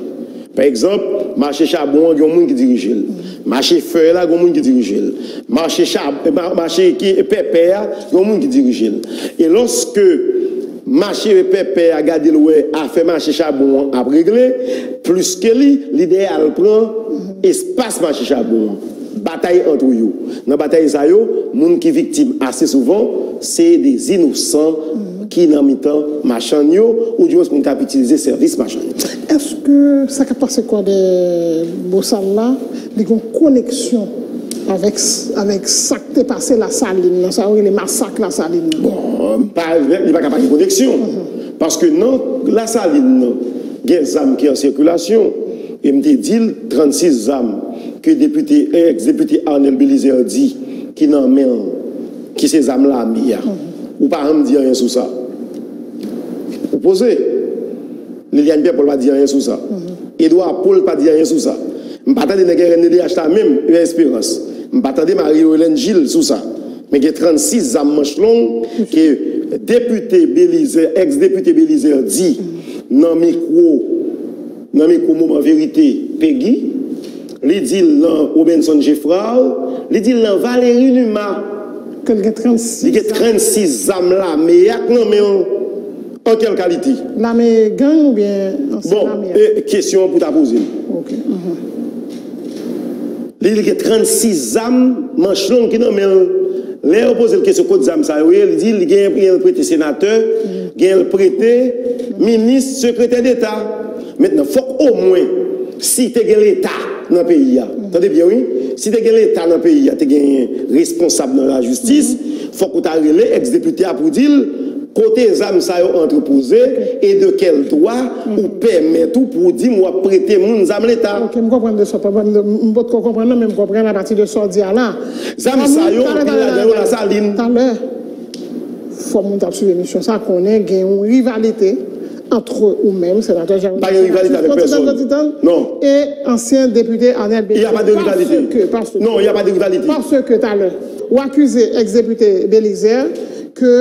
Pa egzanp, mache chabon an, gen yon moun ki dirije l. Mache fè la, gen yon moun ki dirije l. Mache chab-, ma-, mache ki pèpè a, gen yon moun ki dirije l. E lòske mache pèpè a gade l wè afè mache chabon an ap regle, plis ke li, li dèyè al pran espas mache chabon an. Batay ant yo. Nan batay sa yo, moun ki viktim ase souvan, se de inosan ki nan mitan machann yo, oudimwens moun k ap itilize sèvis machann yo. Èske sa k ap pase Kwadèbosal la, li gen koneksyon avèk, avèk sa k te pase Lasalin nan, sa yo rele masak Lasalin nan? Bon, pa avèk, li pa ka pa gen koneksyon. Paske nan Lasalin nan, gen zam ki an sikilasyon. E m te di l, trannsis zam ke depite, èks depite Arnel Belizaire di ki nan men l, ki se zam lame a. Ou pa janm di anyen sou sa. Ou poze. Liliane Pierre Paul pa di anyen sou sa. Edouard Paul pa di anyen sou sa. M pa tande nèg R N D D H la menm, Espérance. M pa tande Marie Hélène Gilles sou sa. Men gen trannsis zam manch long ke depite Belizaire, ex depite Belizaire di nan mikwo, nan mikwo Moman Verite, Peggy, li di l nan Robenson Geffrard, li di l nan Valéry Numa. Ke l gen trannsis. Li gen trannsis zam lame ak nan men l. An kèl kalite? Lame gang oubyen ansyen lame a? Bon, kesyon an pou ta poze m. Ok. Li, li gen trannsis zam manch long ki nan men l. Lè yo poze l kesyon kot zam sa yo ye, li di li gen, gen l prete senatè, gen l prete minis, sekretè deta. Mentnan, fòk omwen, si te gen Leta nan peyi a, tande byen wi, si te gen Leta nan peyi a, te gen responsab nan lajistis, fòk ou ta rele ex depite a pou di l kote zam sa yo antrepoze e de kèl dwa ou pèmèt ou pou di m w ap prete moun zam Leta. Ok, m konprann de sa, m potko konprann nan, men m konprann apati de sa w di a la. Zam sa yo, anpil ladan yo Lasalin. Talè, fò moun k ap swiv emisyon sa konnen gen yon rivalite ant ou menm, senatè Jean Renois, pa gen rivalite avèk pèsòn. Non. E ansyen depite Arnel Belizaire. Il y a pas de rivalité. Paske, paske, non, il y a pas de rivalité. Paske talè, ou akize ex depite Belizaire ke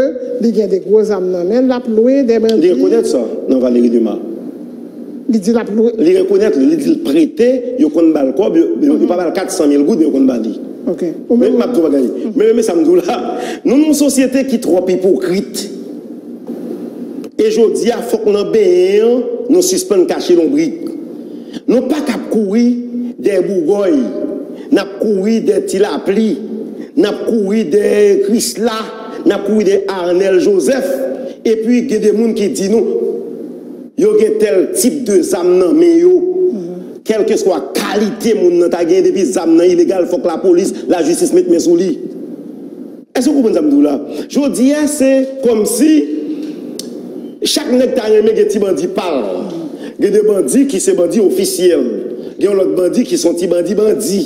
li gen de gwo zam nan men l, l ap lwe de bandi. Li rekonèt sa nan Valéry Numa. Li di l ap lwe. Li rekonèt li, li di l prete, yo konn ba l kòb, yo, yo, yo pa ba l kat san mil goud, men yo konn ba li. Ok. Men m ap di w bagay. Men, men sa m di w la, nou nan yon sosyete ki twòp ipokrit. E jodi a, fòk nan benyen an, nou sispann kache lonbrik. Nou pa k ap kouri dèyè Bougòy, n ap kouri dèyè Ti Lapli, n ap kouri dèyè Krisla, n ap kouri dèyè Arnel Joseph. Epi gen de moun ki di nou, yo gen tèl tip de zam nan men yo. Kèlkeswa kalite moun nan ta gen, depi zam nan ilegal, fòk lapolis, lajistis met men sou li. Èske w konprann sa m di w la? Jodi a, se kòmsi chak nèg ta renmen gen ti bandi pa l. Gen de bandi ki se bandi ofisyèl. Gen yon lòt bandi ki se yon ti bandi bandi.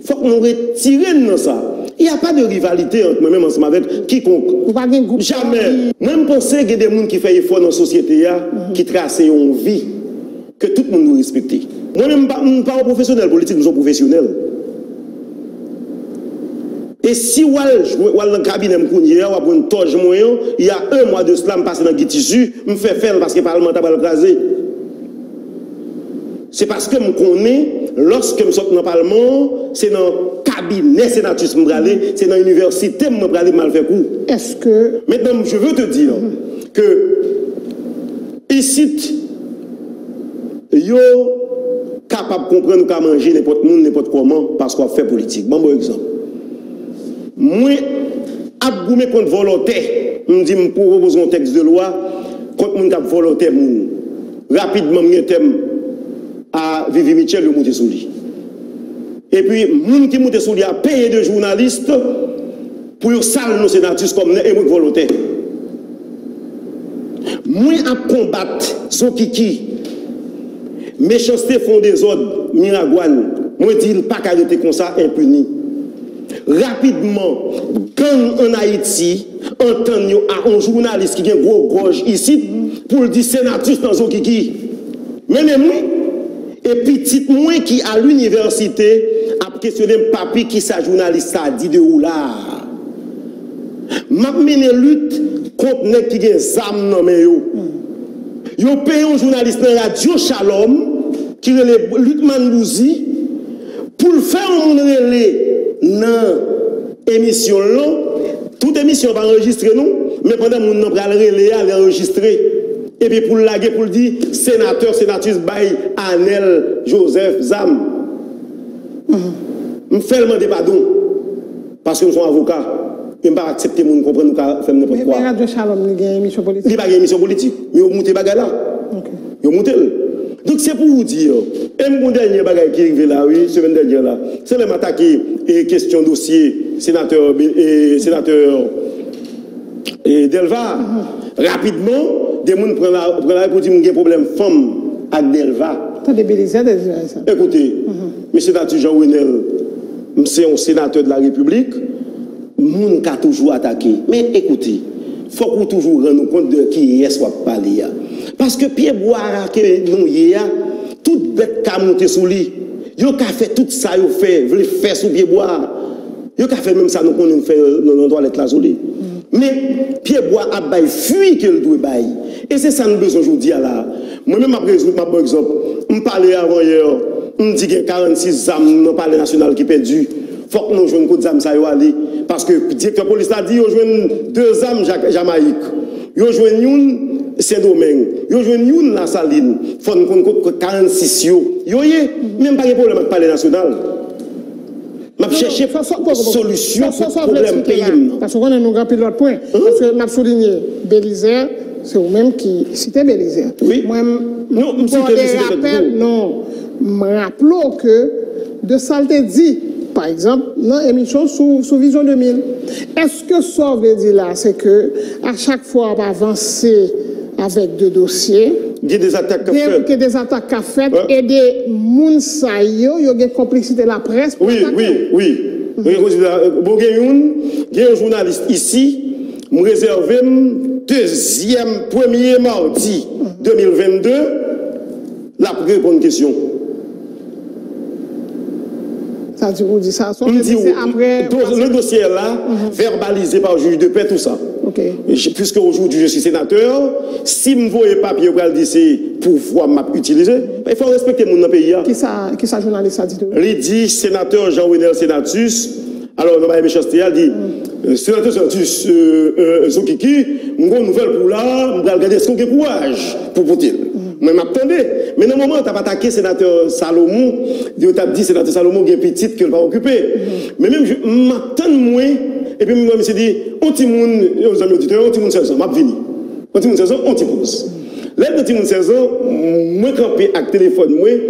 Fòk nou retire n nan sa. Il y a pas de rivalité entre mwen menm ansanm avèk kikonk. Ou pa gen gwoup. Jamè. Mwen, m panse gen de moun ki fè efò nan sosyete a, ki trase yon vi ke tout moun dwe respekte. Mwen menm, m pa, m pa yon pwofesyonèl politik, m se yon pwofesyonèl. E si w al jwe, w al nan kabinè m kounye a, w ap wè tòj mwen an, il y a un mois de cela, m pase nan Guy Tissu, m fè fè l paske palman an ta pral kraze. Se paske m konnen, lòske m sot nan palman an, se nan kabinè senatus m prale, se nan inivèsite m mwen prale pou m al fè kou. Èske... Maintenant, je veux te dire que isit, yo kapab konprann ou ka manje nenpòt moun, nenpòt kòman, paske w ap fè politik. Ban m ba w egzanp. Mwen ap goumen kont vòlò tè. M di m pwopoze yon tèks de lwa kont moun k ap vòlò tè moun. Rapidman, m gen tèm a Vivi Mitchell, yo moute sou li. Epi, moun ki moute sou li a peye de jounalis pou yo sal non senatus kòm nèg e mwen k vòlò tè. Mwen ap konbat zokiki. Mechanste fè yon dezòd Miragwàn. Mwen di l pa ka rete konsa enpini. Rapidman, gang ann Ayiti antann yo a yon jounalis ki gen gwo gòj isit pou l di senatus nan zokiki. Men menm wi. E pitit mwen ki a linivèsite ap kesyone m, "Papi, kisa jounalis sa a di de ou la a?" M ap mennen lit kont nèg ki gen zam nan men yo. Yo peye yon jounalis nan radyo Shalom ki rele Lucmane Bouzy pou l fè yon moun rele nan emisyon l lan. Tout emisyon an pa anrejistre non, men pandan moun nan pral rele a, li anrejistre. Epi pou l lage, pou l di, "Senatè, senatis bay Anèl Jozèf zam." M fè l mande padon, paske m se yon avoka, e m pa aksepte moun konprann ou ka fè m nenpòt kwa. Men Radyo Shalom, li gen emisyon politik? Li pa gen emisyon politik, men yo moute bagay la. Ok. Yo moute l. Donk, se pou w di, e m gon dènye bagay ki rive la, wi, semèn dènyè la. Se lè m atake, e, kesyon dosye senatè, e, senatè e, Delva. Rapidman, de moun pran la, pran lari pou di m gen pwoblèm fanm ak Delva. Tande Belizaire te di sa. Ekoute, mesye Natus Jean Renel, m se yon senatè de la Repiblik, moun ka toujou atake. Men ekoute, Fòk ou toujou rann ou kont de kiyès w ap pale a. Paske pyebwa a ke nou ye a, tout bèt ka monte sou li. Yo ka fè tout sa yo fè, vle fè sou pyebwa a. Yo ka fè menm sa nou konnen fè nan, nan twalèt la sou li. Men pyebwa ap bay fwi ke l dwe bay. E se sa n bezwen jodi a la. Mwen menm m ap rezoud, m ap ba egzanp. M pale avan yè, m di gen karannsis zam nan Palè Nasyonal ki pèdi. Fòk nou jwenn kot zam sa yo ale. Paske direktè polis la di yo jwenn de zam Ja- Jamayik. Yo jwenn youn Sendomeng. Yo jwenn youn Lasalin. Fò n konn kot karannsis yo, yo ye. Men m pa gen pwoblèm ak Palè Nasyonal. M ap chèche solisyon pou pwoblèm peyi m nan. Paske w konnen nou gen anpil lòt pwen. Paske m ap soulinye Belizè, se ou menm ki site Belizè. Wi. Mwen, m site, m site rapèl, non, m raple w ke de sa l te di, pa egzanp, nan emisyon sou, sou Vizyon de mil. Èske sa w vle di la, se ke a chak fwa w ap avanse avèk de dosye, gen de zatak k ap fèt, gen de zatak k ap fèt, e de moun sa yo, yo gen konplisite laprès pou atake w. Wi, wi, wi. Bon, gen youn, gen yon jounalis isi, m rezève m dezyèm, premye madi de mil vennde, l ap reponn kesyon. Sa di ou di sa, sa w di se apre. Le dossier est là, verbalisé par juge de paix, tout ça. Puisque aujourd'hui je suis sénateur, si m voye papye, yo pral di se pouvwa m ap itilize. E fò w respekte moun nan peyi a. Kisa, kisa jounalis sa di tou? Li di senatè Jean Renel Senatus, alò nan bagay mechanste a, li di, senatè Senatus, Zokiki, m gen yon nouvèl pou w la, m pral gade èske w gen kouraj pou pote l. Mwen m ap tande. Men nan moman yo t ap atake senatè Salomon, yo t ap di senatè Salomon gen pitit ke l pa okipe. Men menm jou, m ap tann mwen, epi m wè misye di, yon timoun, yon zanmi oditè, yon timoun sèz an, m ap vini. Yon timoun sèz an, yon ti poz. Lè l di yon timoun sèz an, mwen kanpe ak telefòn mwen,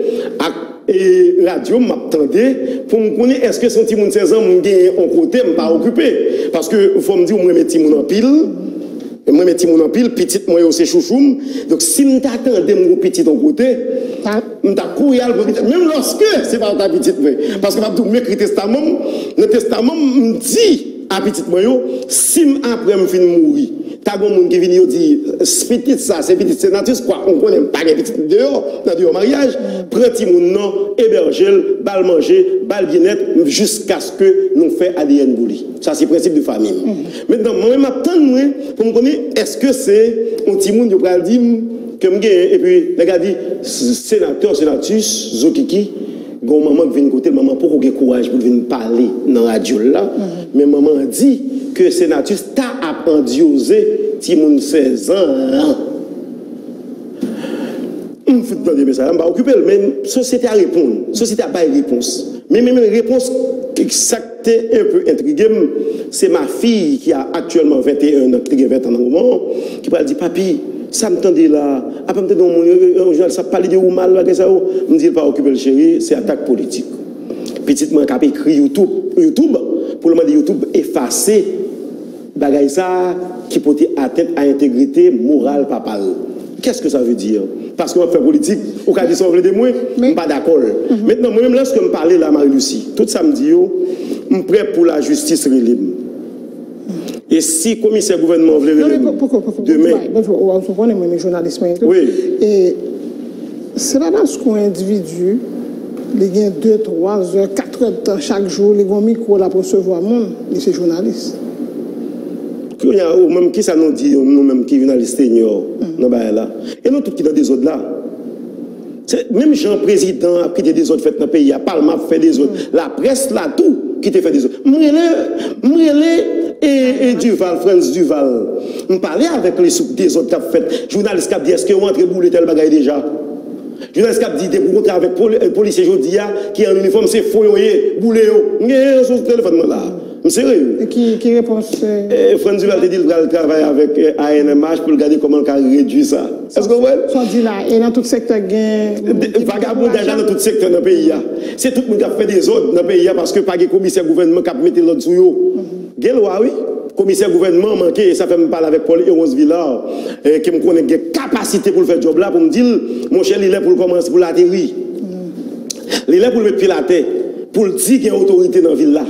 ak e radyo m ap tande pou m konnen èske se yon timoun sèz an m genyen yon kote m pa okipe. Paske fò m di w, m renmen timoun anpil. M renmen timoun anpil, pitit mwen yo se chouchou m. Donk si m ta tande m gon pitit yon kote, m ta kouri al pran pitit. Menm lòske se pa ta pitit mwen. Paske m ap di w, m ekri testaman m. Nan testaman m, m di a pitit mwen yo, si m apre m fin mouri, ta gon moun ki vini yo di, pitit sa se pitit Senatus, kwa m konnen m pa gen pitit deyò, nan deyò maryaj, pran timoun nan, ebèje l, ba l manje, ba l byennèt, jiskaske nou fè A D N pou li. Sa se prensip de fanmi m. Mentnan, mwen menm m ap tann mwen pou m konnen èske se yon timoun yo pral di m ke m genyen, epi nèg la di, senatè Senatus, Zokiki, gen yon manman k vin kote l, manman poko gen kouraj pou l vin pale nan radyo l la, men manman an di ke Senatus ta ap andyoze timoun sèz an an. M fout tande mesaj la, m pa okipe l, men sosyete a reponn, sosyete a bay repons. Men, men, men repons, sa k te enpe entrige m, se ma fille ki a aktyèlman venteyen an, ki te gen ven tan nan moman an, ki pral di, papi, sa m tande la, apa m tande yon moun, yon, yon jounalis ap pale de ou mal, bagay sa yo. M di l pa okipe l cheri, se atak politik. Pitit mwen k ap ekri YouTube, YouTube, pou l mande YouTube efase bagay sa a ki pote atent a entegrite moral papa l. Qu'est-ce que ça veut dire? Paske w ap fè politik, ou ka di sa w vle de mwen, m pa dakò l. Mentnan, mwen menm, lèske m pale la, Marie Lucie, tout sa m di yo, m prè pou lajistis rele m. E si komisè gouvènman vle rele m demen. Ou konnen mwen, men jounalis mwen tou. Wi. E se pa paske yon endividi, li gen de, twa zè, kat è d tan chak jou, li gen yon mikwo, l ap resevwa moun, li se jounalis. Kounye a, ou menm, kisa nou di, nou menm ki jounalis senyò nan bagay la? E nou tout ki nan dezòd la. Se menm jan prezidan ap kite dezòd fèt nan peyi a, palman ap fè dezòd, laprès la tou kite fè dezòd. M rele, m rele e, e Duval, Frantz Duval. M pale avèk li sou dezòd k ap fèt. Jounalis k ap di, èske yo antre boule tèl bagay deja? Jounalis k ap di, depi w kontre avèk poli-, polisye jodi a, ki an inifòm, se fo yo ye, boule yo. M gen yo sou telefòn mwen la. M serye. E ki, ki repons? E Frantz Duval te di l pral travay avèk, eh, A N M H pou l gade kòman l ka redui sa. Èske w konprann? Sa w di la, e nan tout sektè gen moun ki vagabondaj la nan tout sektè nan peyi a. Se tout moun k ap fè dezòd nan peyi a paske pa gen komisè gouvènman k ap mete lòd sou yo. Gen lwa, wi. Komisè gouvènman manke, e sa fè m pale avèk Paul Erons Vilard, eh, ke m konnen gen kapasite pou l fè djòb la, pou m di l, monchè, li lè pou l kòmanse, pou l ateri. Li lè pou l met pye l atè, pou l di gen otorite nan vil la.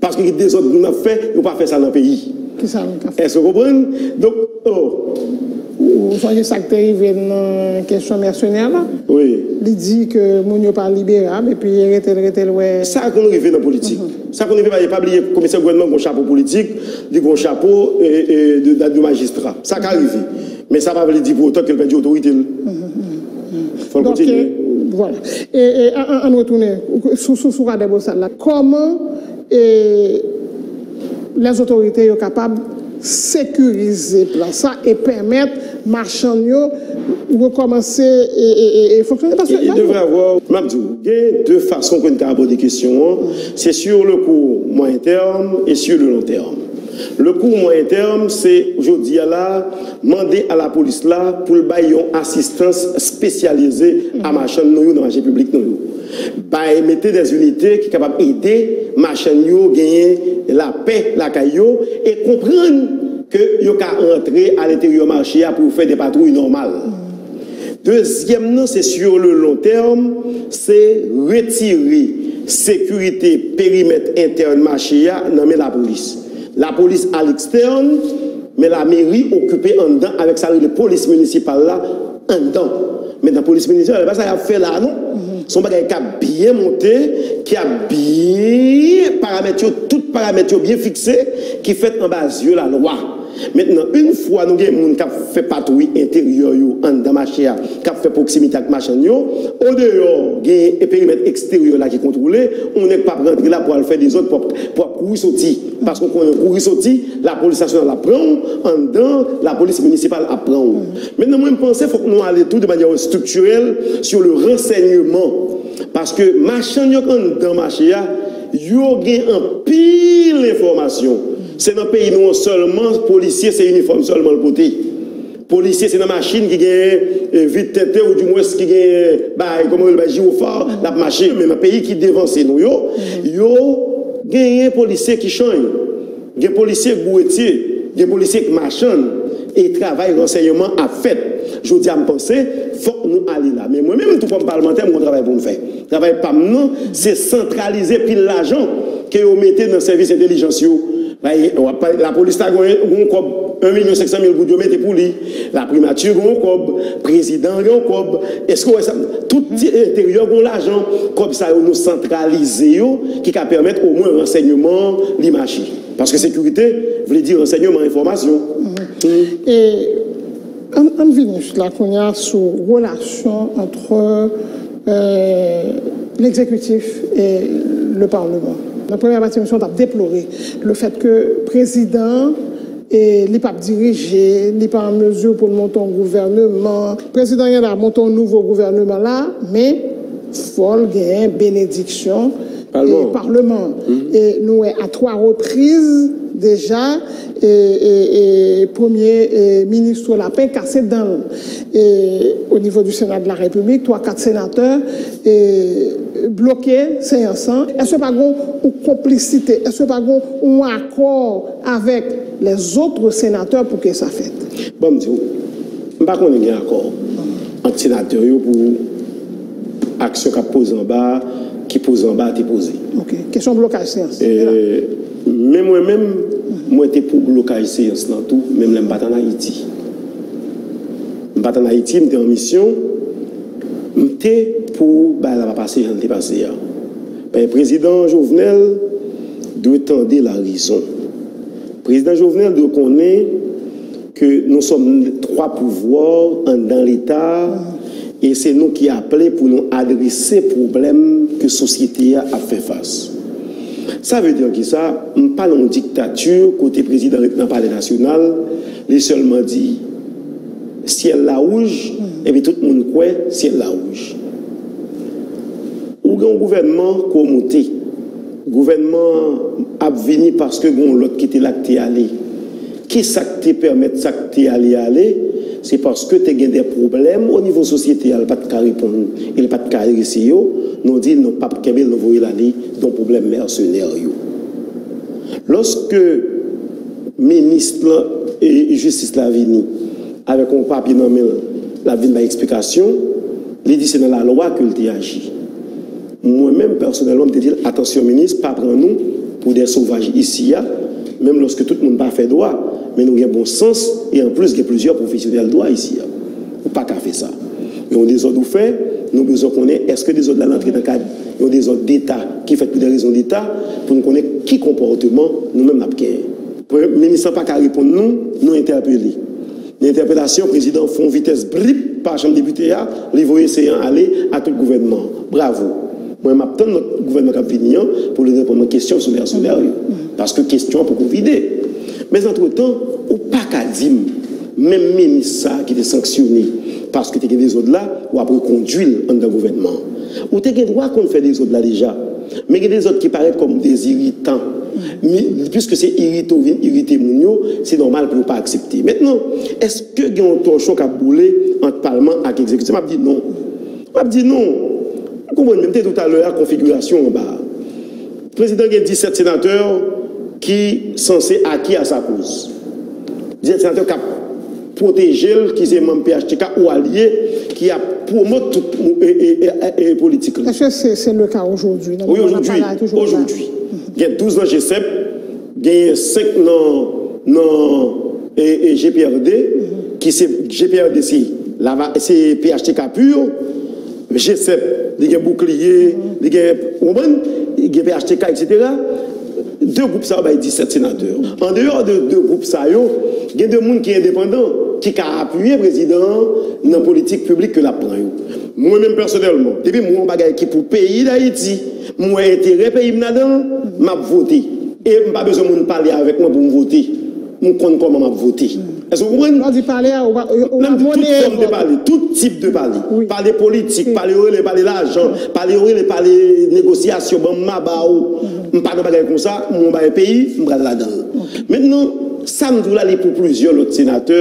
Paske gen dezòd moun ap fè, yo pa fè sa nan peyi. Kisa nou ka fè? Èske w konprann? Donk, oh, Ou sonje sa k te rive nan kesyon mèsenè la? Wi. Li di ke moun yo pa liberab epi rete l, rete l wè. Sa konn rive nan politik. Sa konn rive, pa, pa bliye komisè gouvènman gon chapo politik, li gon chapo e, e, de, de majistra. Sa ka rive. Men sa pa vle di pou otan ke l pèdi otorite l. Fò l Donk, kontinye. Vwala. E, e, an, an, ann retounen sou, sou, sou Radè Bosal la. Kòman e, lèzotorite yo kapab sekirize plas sa e pèmèt machann yo rekòmanse e, e, e, e fonksyone? Paske Il devrait avoir, m ap di w, gen de fason ke n ka abòde kesyon an. Se sur le court moyen terme et sur le long terme. Le court moyen terme, se jodi a la, mande a lapolis la pou l bay yon asistans espesyalize a machann nou yo nan mache piblik nou yo. Bay, mete de zinite ki kapab ede machann yo genyen lapè lakay yo e konprann ke yo ka rantre alenteryè mache a pou yo fè de patwouy nòmal. Dezyèm nan, se sur le long terme, se retire sekirite perimèt entèn mache a nan men lapolis. Lapolis a lekstèn, men lameri okipe anndan avèk sa yo rele polis minisipal la anndan. Mentnan, polis minisipal, se pa sa y ap fè la a non. Se yon bagay k ap byen monte, ki ap byen, paramèt yo, tout paramèt yo byen fikse, ki fèt anba zye lalwa. Mentnan, yon fwa nou gen moun k ap fè patwouy enteryè yo anndan mache a, k ap fè pwoksimite ak machann yo, odeyò, gen perimèt eksteryè la ki kontwole, yon nèg p ap rantre la pou al fè dezòd, pou ap, pou ap kouri soti. Paske w konnen kouri soti, lapolis nasyonal ap pran w, anndan, lapolis minisipal ap pran w. Mentnan, mwen, m panse fòk nou ale tou de manyè estriktirèl sur le renseignement. Paske machann yo k anndan mache a, yo gen anpil enfòmasyon. Se nan peyi nou an sèlman, polisye se inifòm sèlman l pote. Polisye se nan machin ki gen e, vit tente oudimwens ki gen bagay, kòman yo rele, bagay jiwofa, l ap mache. Men nan peyi ki devanse nou yo, yo genyen polisye ki chany, gen polisye k bouretye, gen polisye k machann, e travay ransèyman ap fèt. Jodi a, m panse fòk nou ale la. Men mwen menm tou kòm palmantè, m gon travay pou m fè. Travay pa m nan, se santralize pil lajan ke yo mete nan sèvis entèlijans yo. Lapolis la gen yon kòb, yon milyon senk san mil goud yo mete pou li. Laprimati gen yon kòb, prezidan gen yon kòb. Èske w wè sa? Tout enteryè gen yon lajan. Kòb sa yo, nou santralize yo, ki ka pèmèt omwen ransèyman an li mache. Paske sekirite vle di ransèyman, enfòmasyon. E ann, ann vini la kounye a sou relasyon ant e, l'exécutif et le Parlement. Nan premyè pati emisyon, w t ap deplore le fait que prezidan e li p ap dirije, li pa an mezi pou l monte yon gouvèneman. Prezidan gen dwa monte yon nouvo gouvèneman la, men fò l genyen benediksyon e palman. E nou wè a twa repriz deja e, e, e premye e, minis Lapen kase dan l e, o nivo di Sena de la Repiblik, twa kat senatè e, bloke seyans lan. Èske pa gen yon konplisite? Èske pa gen yon akò avèk lèzòt senatè pou ke sa fèt? Ban m di w, m pa konnen gen akò ant senatè yo pou aksyon k ap poze anba a, ki poze anba a te poze. Ok. Kesyon blokaj seyans. E, men mwen menm, mwen te pou blokaj seyans lan tou, menm lè m pa t ann Ayiti. M pa t ann Ayiti, m te an misyon, m te pou bagay la pa pase jan l te pase a. Paske prezidan Jovenel dwe tande la raison. Prezidan Jovenel dwe konnen ke nous sommes trois pouvoirs anndan Leta a, e se nou ki aple pou nou adrese pwoblèm ke sosyete a ap fè fas. Sa vle di an kisa? M pa nan yon diktati kote prezidan ret nan Palè Nasyonal, li sèlman di syèl la wouj, epi tout moun kwè syèl la wouj. Ou gen yon gouvènman ke w moute. Gouvènman an ap vini paske gen yon lòt ki te la k te ale. Kisa k te pèmèt sa k te ale ale? Se paske te gen de pwoblèm o nivo sosyete a, l pa t ka reponn e l pa t ka adrese yo. Nou di nou p ap kenbe l, nou voye l ale, gen yon pwoblèm mèsenè yo. Lòske minis lan e jistis la vini avèk yon papye nan men l, l ap vin bay eksplikasyon, li di se nan lalwa ke l te aji. Mwen menm, pèsonèlman, m te di l, atansyon, minis, pa pran nou pou de sovaj isi a, Menm lòske tout moun pa fè dwa, men nou gen bon sans, e anplis gen plizyè pwofesyonèl dwa isi a. Ou pa ka fè sa. Gen yon dezòd ou fè, nou bezwen konnen èske dezòd la antre nan kad yon dezòd deta ki fèt pou de rezon deta, pou n konnen ki konpòteman nou menm n ap genyen. Premye minis lan pa ka reponn nou, nou entèpele. Nan entèpelasyon, prezidan an fè yon vitès blip pa chanm depite a, li voye seyan ale a tout gouvènman an. Bravo! Mwen, m ap tann lòt gouvènman k ap vini an pou li reponn mwen kesyon sou mèsenè yo. Paske kesyon an poko vide. Men antretan, ou pa ka di m, menm minis sa a ki te sanksyone paske te gen dezòd la, w ap rekondui l anndan gouvènman an. Ou te gen dwa konn fè dezòd la deja. Men gen dezòd ki parèt kòm deziritan. Piske se irite w vin irite moun yo, se nòmal pou yo pa aksepte. Mentnan, èske gen yon tòchon k ap boule ant palman ak egzekitif? M ap di non. M ap di non. Ou konprann, men m te di w talè a konfigirasyon anba a. Prezidan gen disèt senatè ki sanse aki a sa koz. Disèt senatè k ap pwoteje l, ki se manm P H T K ou alye, ki ap pwomòt tout e, e, e, e, politik li. Èske se, se le ka ojodwi? Wi, ojodwi. Ojodwi. Gen douz nan G sèp, genyen senk nan, nan e, e, G P R D, ki se, G P R D se, se P H T K pur, G sèp, li gen boukliye, li gen, ou konprann? Li gen P H T K, etsetera. De gwoup sa yo bay disèt senatè. Andeyò de de gwoup sa yo, gen de moun ki endepandan, ki ka apiye prezidan an nan politik piblik ke l ap pran yo. Mwen menm pèsonèlman, depi m wè yon bagay ki pou peyi Dayiti, m wè enterè peyi m ladan l, m ap vote. E m pa bezwen moun pale avèk mwen pou m vote. M konn kòman m ap vote. Èske w konprann? Lè w di pale a, ou pa, ou pa tout fòm de pale, tout tip de pale. Pale politik, pale yo rele pale lajan, pale yo rele pale negosyasyon, ban m ma ba ou. M pa nan bagay konsa, m yon bagay peyi, m pral ladan l. Mentnan, sa m di w la, li pou plizyè lòt senatè.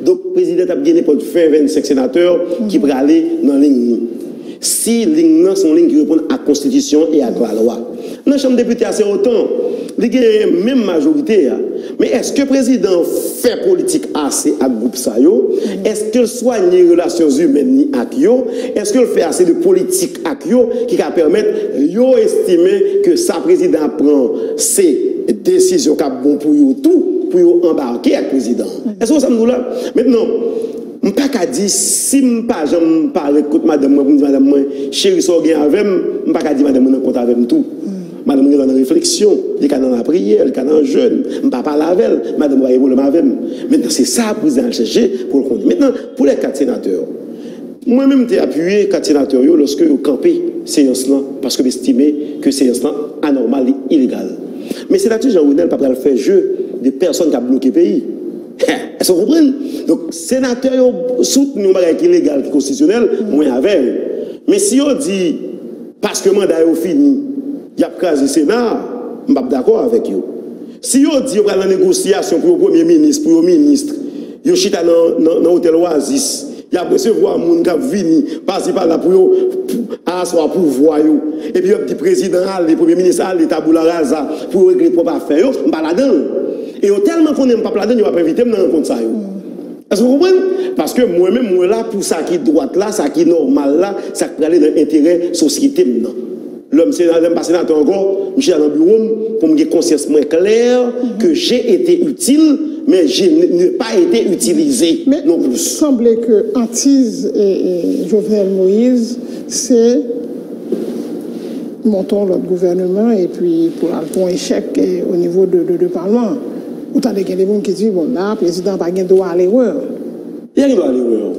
Donk, prezidan t ap gen nenpòt ven, vennsenk senatè ki prale nan liy nou. Si liy nan se yon liy ki reponn ak konstitisyon e ak lalwa. Nan chanm depite a, se otan. Li genyen menm majorite a. Men èske prezidan an fè politik ase ak gwoup sa yo? Èske l swanye relasyon imèn li ak yo? Èske l fè ase de politik ak yo ki ka pèmèt yo estime ke sa prezidan ap pran se desizyon k ap bon pou yo tou, pou yo anbake ak prezidan an? Èske w konprann sa m di w la? Mentnan, m pa ka di si m pa janm parèt kot madanm mwen pou m di madanm mwen, cheri, sa w gen avè m, m pa ka di madanm mwen nan kont avè m tou. Madanm mwen gen dwa nan refleksyon, li ka nan lapriyè, li ka nan jèn, m pa pale avè l, madanm mwen pa gen pwoblèm avè m. Mentnan, se sa prezidan al chèche pou l konnen. Mentnan, pou lè kat senatè, mwen menm m te apiye kat senatè yo lòske yo kanpe seyans lan, paske m estime ke seyans lan anòmal, li ilegal. Men senatè Jean Renel pa pral fè je de pèsonn k ap bloke peyi. Èske w konprann? Donk, senatè yo soutni yon bagay ki legal, ki konstitisyonèl, mwen avè yo. Men si yo di, paske manda yo fini, y ap kraze Sena a, m p ap dakò avèk yo. Si yo di yo pral nan negosyasyon pou yo premye minis, pou yo minis, yo chita nan, nan, nan otèl Oasis, y ap resevwa moun k ap vini pasi pala pou yo aswa pouvwa yo. Epi y ap di prezidan ale, premye minis ale, taboula raza, pou yo regle pwòp afè yo, m pa ladan l. E yo tèlman konnen m p ap ladan l, yo p ap envite m nan rankont sa yo. Èske w konprann? Paske mwen menm, mwen la pou sa ki dwat la, sa ki nòmal la, sa k prale nan enterè sosyete m nan. Lè m sena-, lè m pa senatè ankò, m chita nan biwo m pou m gen konsyans mwen klè ke j'ai été utile, men je ne, ne pas été utilisé non plus. Men sanble ke antiz e, e Jovenel Moïse se monte yon lòt gouvèneman epi pou al pou yon echèk e, o nivo de, de, de palman. Ou tande gen de moun ki di, bon, la, prezidan pa gen dwa a lerè. Li pa gen dwa a lerè.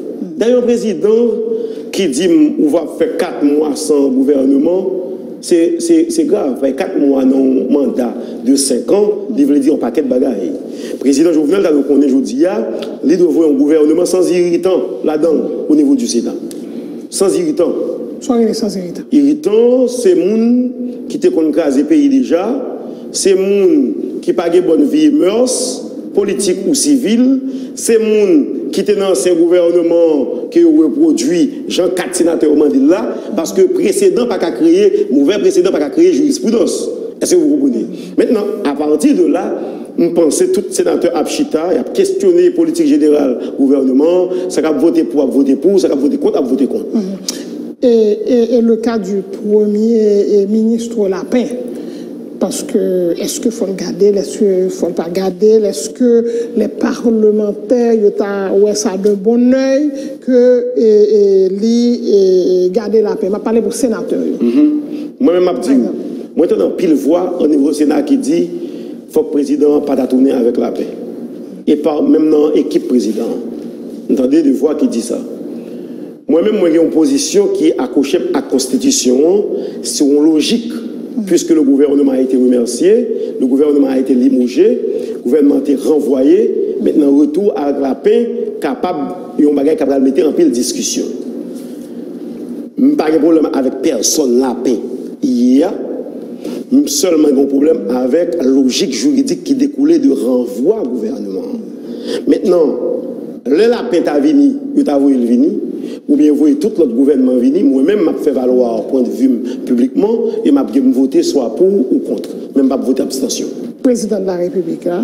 Dayè, yon prezidan ki di m ou va fè kat mwa san gouvèneman, se, se, se grav. Paske kat mwa nan yon manda de senk an, li vle di yon pakèt bagay. Prezidan Jovenel ta dwe konnen jodi a, li dwe voye yon gouvèneman san iritan ladan l o nivo di Sena. San iritan. Sa w rele san iritan? Iritan, se moun ki te konn kraze peyi deja, se moun ki pa gen bòn vi e mœurs, politik ou sivil, se moun ki te nan ansyen gouvèneman an ke yo repwodui jan kat senatè yo mande l la, paske presedan pa ka kreye, movè presedan pa ka kreye jirispridans. Èske w konprann? Mentnan, apati de la, m panse tout senatè ap chita, y ap kestyone politik jeneral gouvèneman an, sa k ap vote pou ap vote pou, sa k ap vote kont ap vote kont. E, e, e le ka di premye, e, minis Lapin, Paske èske fò l gade l, èske fò l pa gade l, èske lè palmantè yo ta wè sa de bon oy ke e, e, li e, gade lapen? M ap pale pou senatè yo. Mwen menm m ap di w, mwen tande anpil vwa o nivo Sena ki di fòk prezidan an pa ta tounen avèk lapen. E pa menm nan ekip prezidan an. M tande de vwa ki di sa. Mwen menm, mwen gen yon pozisyon ki akwoche m ak konstitisyon an sou yon lojik, puisque le gouvernement a été remercié, le gouvernement a été limogé, gouvènman an te ranvwaye, mentnan retou avèk lapen kapab yon bagay k ap pral mete anpil diskisyon. M pa gen pwoblèm avèk pèsòn lapen ye a. M sèlman gen yon pwoblèm avèk lojik jiridik ki dekoule de ranvwa gouvènman an. Mentnan, lè lapen ta vini, yo ta voye l vini, oubyen voye tout lòt gouvènman vini, mwen menm m ap fè valwa pwendvi m piblikman e m ap gen m vote swa pou ou kont. Men m p ap vote abstansyon. Prezidan de la Repiblik la,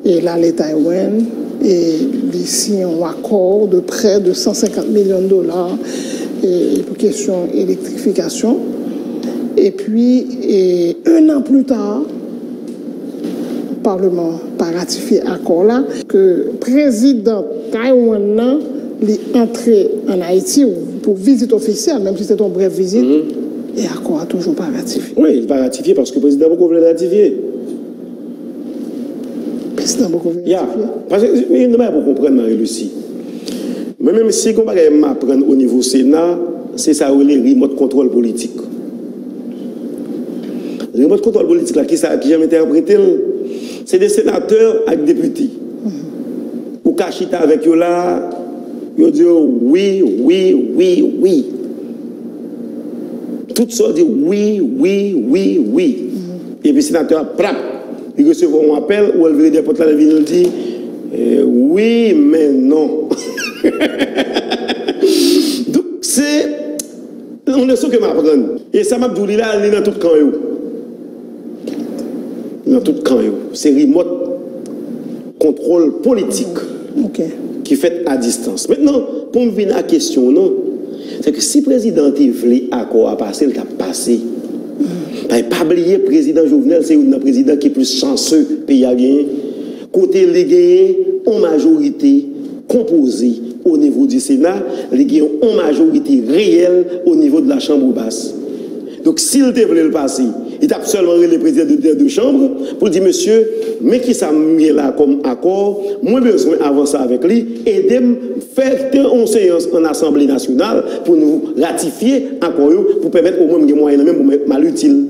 e l ale Taiwan, e li siyen yon akò de prè de san senkant milyon dola e pou kesyon elektrifikasyon. Epi, e, un an pli ta, Palman pa ratifye akò la, ke prezidan Taiwan nan, li antre ann Ayiti pou vizit ofisyèl, menm si se te yon brèf vizit, e akò a toujou pa ratifye. Wi, li pa ratifye paske prezidan poko vle ratifye. Prezidan poko vle Ya, ratifye. Paske yon bagay pou konprann, Marie Lucie. Mwen menm, si gon bagay m aprann o nivo Sena, se sa yo rele remote control politik. Remote control politik la, ki sa, ki jan m entèprete l? Se de senatè ak depite. Ou ka chita avèk yo la, yo di yo wi, wi, wi, wi. Tout sa yo di wi, wi, wi, wi. Epi senatè a, prap, li resevwa yon apèl, ou wè l vire dèyè pòt la, l vini, l di, eh, wi, men non. Donk, se yon leson ke m aprann. E sa m ap di w, li la, li nan tout kan yo. Nan tout kan yo. Se remote control politik Ok. ki fèt a distans. Mentnan, pou m vin a kesyon w nan, se ke si prezidan an te vle akò a pase, l t ap pase. Paske pa bliye, prezidan Jovenel se youn nan prezidan ki plis chanse peyi a genyen. Kote li genyen yon majorite konpoze o nivo di Sena, li gen yon majorite reyèl o nivo de la Chambre basse. Donk, si l te vle l pase, li t ap sèlman rele prezidan de, de, de chanm pou l di, mesye, men kisa m gen la kòm akò, mwen bezwen avanse avèk li, ede m fè yon seyans an Asanble Nasyonal pou nou ratifye akò yo, pou pèmèt omwen m gen mwayen nan men m pou m, m al itil.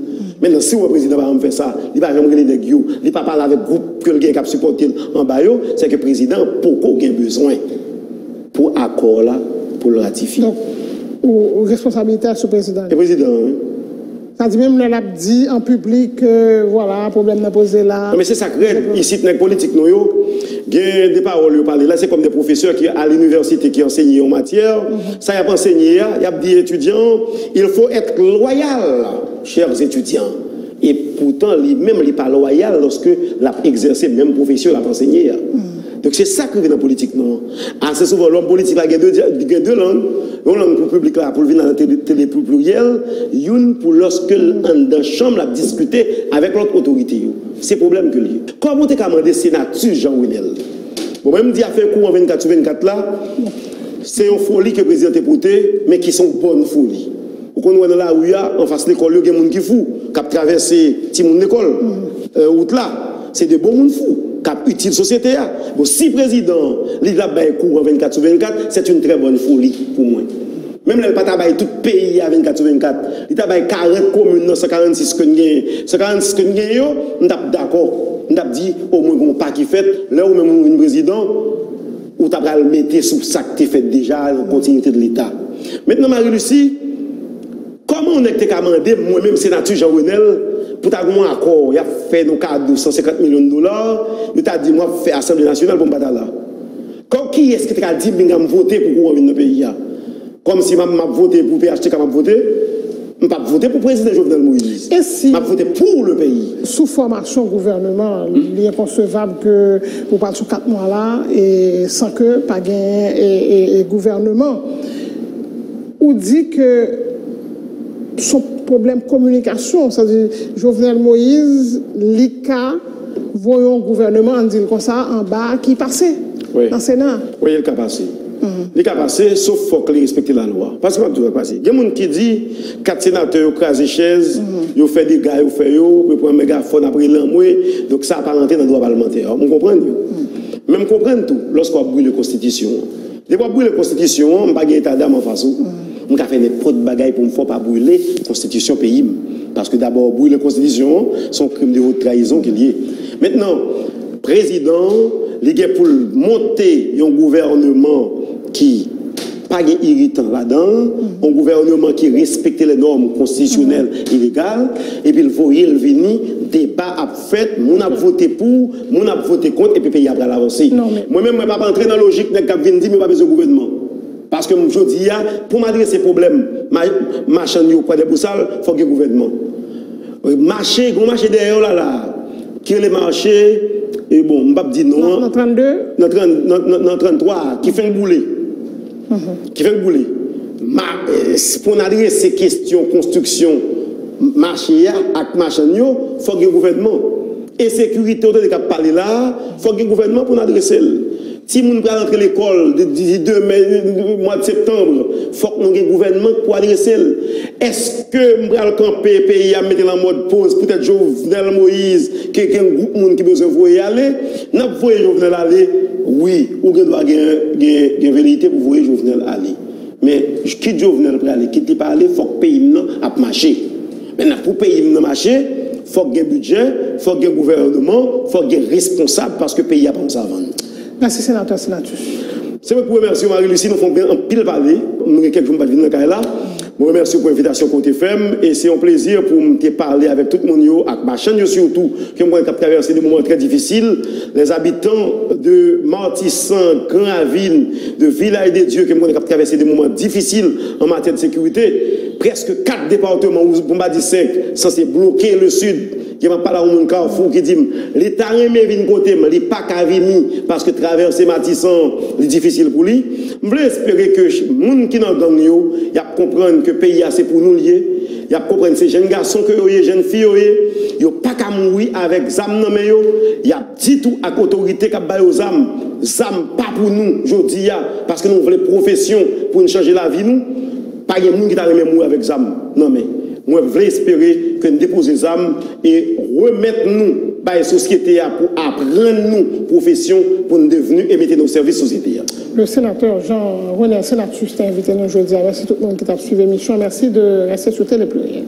Mentnan, si w wè prezidan pa janm fè sa, li pa janm rele nèg yo, li pa pale avèk gwoup ke l gen k ap sipòte l anba yo, se ke prezidan an poko gen bezwen pou akò la, pou l ratifye. Donk, ou, ou responsabilite a sou prezidan. E prezidan an, wi. Sa di menm lè l ap di an piblik ke, vwala, pwoblèm nan poze la. Non, men se sa k rèd. Isit, nèg politik nou yo, gen de pawòl yo pale la, se kòm de pwofesè ki a linivèsite ki ansenye yon matyè. Sa y ap ansenye a, y ap di etidyan, il faut être loyal, chers étudiants. E poutan, li menm, li pa loyal lòske l ap egzèse menm pwofesyon l ap ansenye a. Donk, se sa k rive nan politik nou an. Ase souvan, lòm politik la gen de, gen de lang. Yon lang pou piblik la, pou l vin nan tele, tele pou pliryèl, youn pou lòske l anndan chanm, l ap diskite avèk lòt otorite yo. Se pwoblèm ke l ye. Kòman w te ka mande senati Jean Renel? Bon, mwen, m di afè kouran vennkat sou vennkat la, se yon foli ke prezidan te pote, men ki se yon bòn foli. Ou konn wè nan lari a, anfas lekòl yo, gen moun ki fou, k ap travèse timoun lekòl, euh, wout la. Se de bon moun fou, k ap itil sosyete a. Bon, si prezidan an, li t ap bay kouran vennkat sou vennkat, c'est une très bonne folie pou mwen. Menm lè l pa ta bay tout peyi a vennkat sou vennkat, li ta bay karant komin nan san karannsis ke n genyen, san karannsis ke n genyen yo, m t ap dakò. M t ap di, omwen gen yon pa ki fèt, lè ou menm ou vin prezidan, ou ta pral mete sou sa k te fèt deja a, yon kontinite de Leta. Mentnan, Marie Lucie, kòman yon nèg te ka mande m, mwen menm, senati Jean Renel, pou ta gen yon akò, y ap fè nou kado san senkant milyon dola, yo ta di m w ap fè Asanble Nasyonal pou m pa ta la? Kò, kiyès ki te ka di m pinga m vote pou kouran vin nan peyi a? Kòmsi m ap, m ap vote pou P H T K, m ap vote? M p ap vote pou prezidan Jovenel Moïse. E si M ap vote pou le peyi. Sou fòmasyon gouvèneman, li enkonsevab ke ou pral sou kat mwa la, e san ke pa gen e, e, e gouvèneman. Ou di ke se yon pwoblèm kominikasyon, sa di Jovenel Moïse, li ka voye yon gouvènman, ann di l konsa, anba ki pase nan Sena. Wi, li ka pase. Li ka pase, sof fòk li respekte lalwa. Paske m ap di w sa k pase. Gen moun ki di kat senatè yo kraze chèz, yo fè dega, yo fè yo, yo pran megafòn, ap rele anmwe, donk sa pa rantre nan dwa palmantè. M konprann yo. Men m konprann tou, lòske w ap brile konstitisyon an. Depi w ap brile konstitisyon an, m pa gen etadam anfas ou. M ka fè nenpòt bagay pou m fè w pa brile konstitisyon peyi m. Paske dabò, brile konstitisyon an, se yon krim de wot trayizon ke l ye. Mentnan, prezidan an, li gen pou l monte yon gouvènman ki pa gen iritan ladan l, yon gouvènman ki respekte lè nòm konstitisyonèl e legal, epi l voye l vini, deba ap fèt, moun ap vote pou, moun ap vote kont, epi peyi a pral avanse. Mwen menm, mwen p ap antre nan lojik nèg k ap vin di m yo pa bezwen gouvènman. Paske m, jodi a, pou m adrese pwoblèm ma, machann yo Kwa Dèbousal, fòk gen gouvènman. Mache, gon mache dèyè w la la, ki rele mache, e bon, m p ap di non an. Nan trannde? Nan, nan, nan, nan tranntwa, ki fenk boule. Ki fenk boule. Ma, eh, pou n adrese kesyon konstriksyon mache a ak machann yo, fòk gen gouvènman. Ensekirite w tande k ap pale la a, fòk gen gouvènman pou n adrese l. Timoun pral antre lekòl de, de, de demen, mwa de septanm, fòk nou gen gouvènman pou adrese l. Èske m pral kanpe peyi a, m mete l an mòd poz poutèt Jovenel Moïse, ke gen gwoup moun ki bezwen voye ale? N ap voye Jovenel ale, wi, ou gen dwa gen, gen, gen veleyite pou voye Jovenel ale. Men, kit Jovenel prale, kit li pa ale, fòk peyi m nan ap mache. Mentnan, pou peyi m nan mache, fòk gen bidjè, fòk gen gouvènman, fòk gen responsab, paske peyi a pa yon savann. Mèsi, Senatè Senatus. Se mwen ki remèsye w, Marie Lucie, nou fè anpil pale. Nou gen kèk jou m pa t vin nan kay la. Mwen remèsye w pou envitasyon ke w te fè m, e se yon plezi pou m te pale avèk tout moun yo, ak machann yo sitou, ke m konnen k ap travèse de moman trè difisil. Les habitants de Martissant, Grand Ravine, de Village de Dieu, ke m konnen k ap travèse de moman difisil an matyè de sekirite. Prèske kat depatman, ou pou m pa di senk, sanse bloke le Sud. Gen m ap pale a yon moun Kafou ki di m, li ta renmen vin kote m, li pa ka vini, paske travèse Matisan an, li difisil pou li. M vle espere ke ch-, moun ki nan gang yo, y ap konprann ke peyi a se pou nou l ye. Y ap konprann se jèn gason ke yo ye, jèn fi yo ye. Yo pa ka mouri avèk zam nan men yo. Y ap di tou ak otorite k ap ba yo zam, zam pa pou nou jodi a, paske nou vle pwofesyon pou n chanje lavi nou. Pa gen moun ki ta renmen mouri avèk zam nan men. Mwen vle espere ke n depoze zam e remèt nou bay sosyete a pou aprann nou pwofesyon pou n devni e mete nan sèvis sosyete a. Le sénateur Jean Renel Senatus te envite nou jodi a. Mèsi tout moun ki t ap swiv emisyon. Mèsi de reste sou Tele Pluriel.